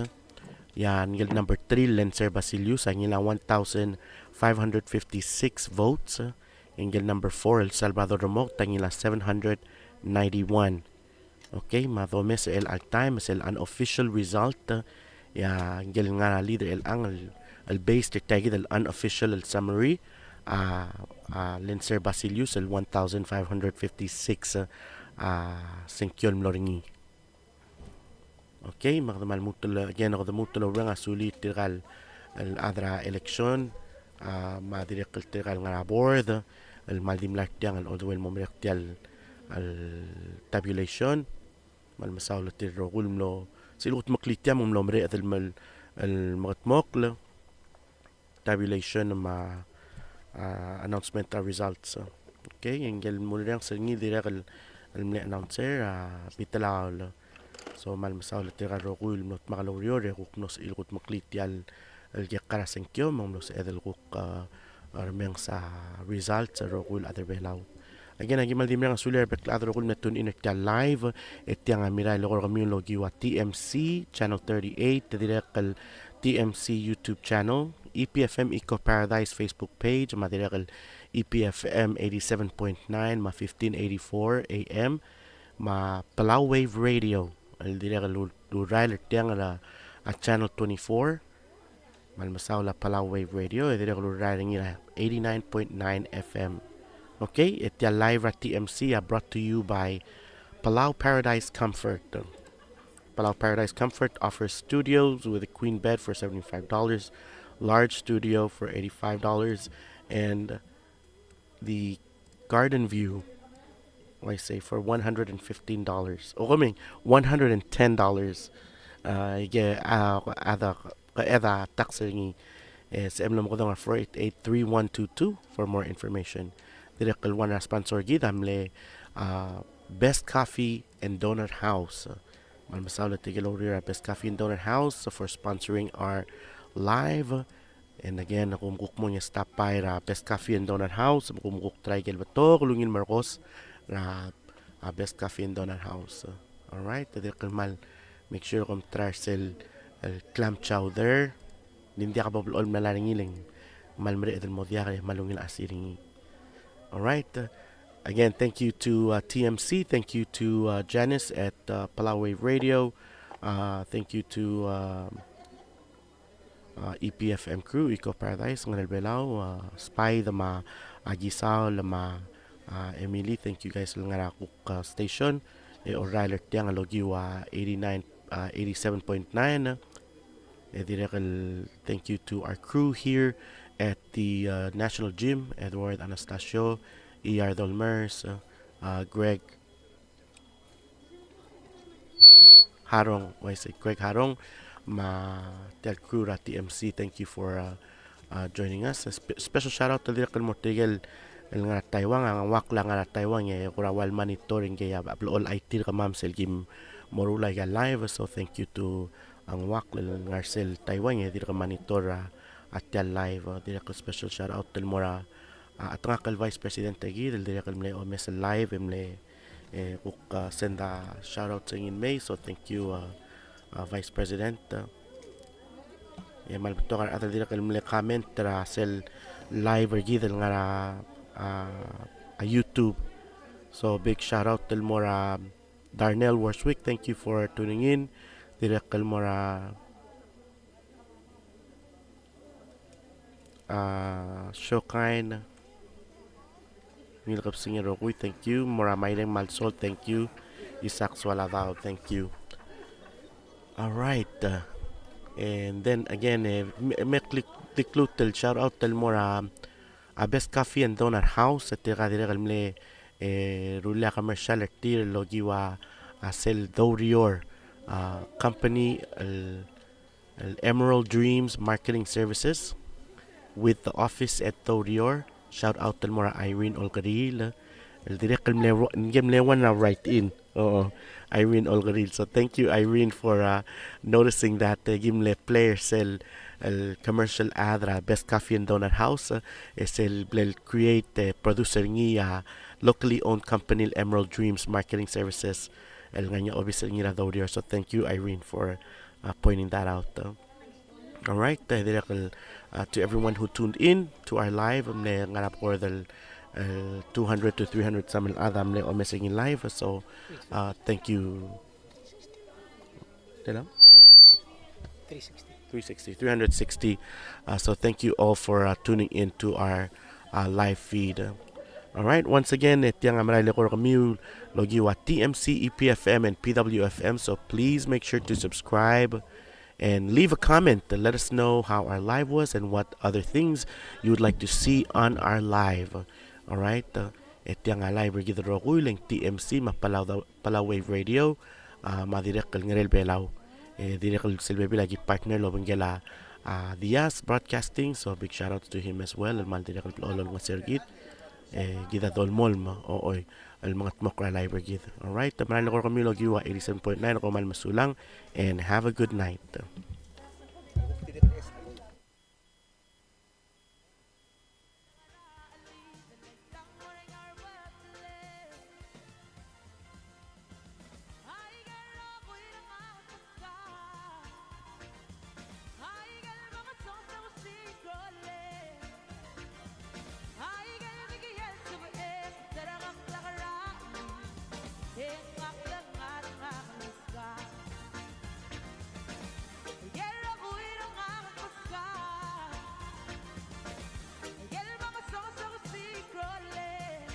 E a ngike el number three, Lencer Basilius, a ngilai a one thousand five hundred fifty-six votes. E ngike el number four, el Salvador Remot, a ngilai a seven hundred ninety-one. Okay, me a domes er chelecha el taem, sel unofficial result, e a ngike el ngar er a lead er chelechang el, el based er tia kid el unofficial el summary, a, a Lencer Basilius el one thousand five hundred fifty-six, a, sengkio el mlo er ngii. Okay, me kede mal lmuut el, again, kede lmuut el oureng a sulir tirka el, el chad er a election, a, me a dirrek el tirka el ngar er a board, el mal dimlak er tiang el all the way el mo merek tia el, el tabulation. Me kmal mesaul er tir el rokui el mlo, sel kutmeklii tiang me ng mlo mereched el mel, el mekedmokl el tabulation me a, a, announcement er a results. Okay, e ngike el mle orrenges er ngii dirrek el, el mle announcer, a, Bitelaol. So, me kmal mesaul er tirka el rokui el mlo dmak el oureor e kuk mlo sebechir el kutmeklii tia el, el kekka er a sengkio, me ng mlo sebeched el kuk, a, remenges a results er a rokui el chad er a Belau. Again, aki kmal di mereng a sulir a rebek el chad el rokui el mle tune in er tia el live, e tiang a merael el eko er kemiu el okiu a T M C, Channel thirty-eight, dirrek el T M C YouTube channel, E P F M Eco Paradise Facebook page, me a dirrek el E P F M eighty-seven point nine, me a fifteen eighty-four A M, me a Palau Wave Radio, el dirrek el ul-, urael er tiang er a, a Channel twenty-four, me kmal mesaul a Palau Wave Radio, e dirrek el urael er ngii er a eighty-nine point nine F M. Okay, e tia el live er a T M C a brought to you by Palau Paradise Comfort. Palau Paradise Comfort offers studios with a queen bed for seventy-five dollars, large studio for eighty-five dollars, and the garden view, I say, for one hundred and fifteen dollars. Oh, I mean, one hundred and ten dollars. Uh, yeah, uh, other, other tax er ngii. Eh, sebechem el mo okedong er a four eight eight three one two two for more information. Dirrek el one er a sponsor er kid a mle, uh, Best Coffee and Donut House. Me kmal mesaul er tirke el oureor er a Best Coffee and Donut House for sponsoring our live. And again, kom kuk mo stop by er a Best Coffee and Donut House, kom kuk try aikel betok el ungil merkos er a, a, Best Coffee and Donut House. All right, e dirrek el kmal make sure kom try er sel, el clam chowder. Ng di diak bo blechoel el melai er ngii, le ng kmal mereched el mo diak e kmal ungil a chesir er ngii. All right. Again, thank you to, uh, T M C. Thank you to, uh, Janice at, uh, Palau Wave Radio. Uh, thank you to, um, uh, E P F M crew, Eco Paradise, Ngerel Belau, uh, Spy, me a Gisao, me a, uh, Emily. Thank you guys el ngar er a kuk, uh, station. E orael er tiang el okiu a eighty-nine, uh, eighty-seven point nine. E dirrek el thank you to our crew here at the, uh, National Gym, Edward, Anastasio, E R Dolmers, uh, uh, Greg Harong, oh, I say Greg Harong, me tia el crew er a T M C, thank you for, uh, uh, joining us. A spe-, special shout out el dirrek el mo er tirke el ngar er a Taiwan, a Ngeuakl a ngar er a Taiwan, e kora ua el monitor ngii a blechoel a I T er kemam sel kim mo ruul aika el live, so thank you to a Ngeuakl el ngar er sel Taiwan, e dirrek el monitor a, a tia el live, uh, dirrek el special shout out el mo er a, a, a tengakl el Vice President er kid, el dirrek el mle omes el live, e mle, e, kuk, uh, send a shout out er ngii el mei, so thank you, uh, uh, Vice President, uh, E kmal betok a rechad el dirrek el mle comment er a sel live er kid el ngar er a, a, a YouTube. So big shout out el mo er a Darnell Worswick, thank you for tuning in. Dirrek el mo er a, a, Shokine. Ngii el kebesengei el rokui, thank you. Mo er a Maireng Malsol, thank you. Isaac Sualadau, thank you. All right, uh, and then again, e, me, me klik, klik lmuut el shout out el mo er a, a Best Coffee and Donut House, e tirka dirrek el mle, e, rullii a commercial er tir el okiu a, a sel Dourior, uh, company, el el Emerald Dreams Marketing Services with the office at Dourior. Shout out el mo er a Irene Olkeriil, el dirrek el mle ro-, ngii a mle one a write in. Oo, Irene Olkeriil. So thank you, Irene, for, uh, noticing that, uh, ngii a mle play er sel, el commercial ad er a Best Coffee and Donut House, uh, e sel bla el create, uh, producer ngii a locally owned company el Emerald Dreams Marketing Services, el ngar er ngii a obis er ngii er a Dourior. So thank you, Irene, for uh, pointing that out, uh. All right, uh, dirrek el, uh, to everyone who tuned in to our live, mle ngar er a border el, uh, two hundred to three hundred some el chad a mle omes er ngii el live, so, uh, thank you. Tela? Three sixty. Three sixty. Three sixty, three hundred sixty. Uh, so thank you all for, uh, tuning in to our, uh, live feed. All right, once again, e tiang a merael el eko er kemiu el okiu a T M C, E P F M, and P W F M, so please make sure to subscribe and leave a comment to let us know how our live was and what other things you would like to see on our live. All right, uh, e tiang a live er kid el rokui el ng T M C me a Palau, Palau Wave Radio, uh, me a dirrek el Ngerel Belau. E dirrek el sel bebil a ki partner el obengkel a, a Diaz Broadcasting, so big shout out to him as well, el kmal dirrek el blechoel el olengeseu er kid. E kid a dolemolem, o, oi, el mengetmokl er a live er kid. All right, te merael el eko er kemiu el okiu a eighty-seven point nine, kom kmal mesulang, and have a good night.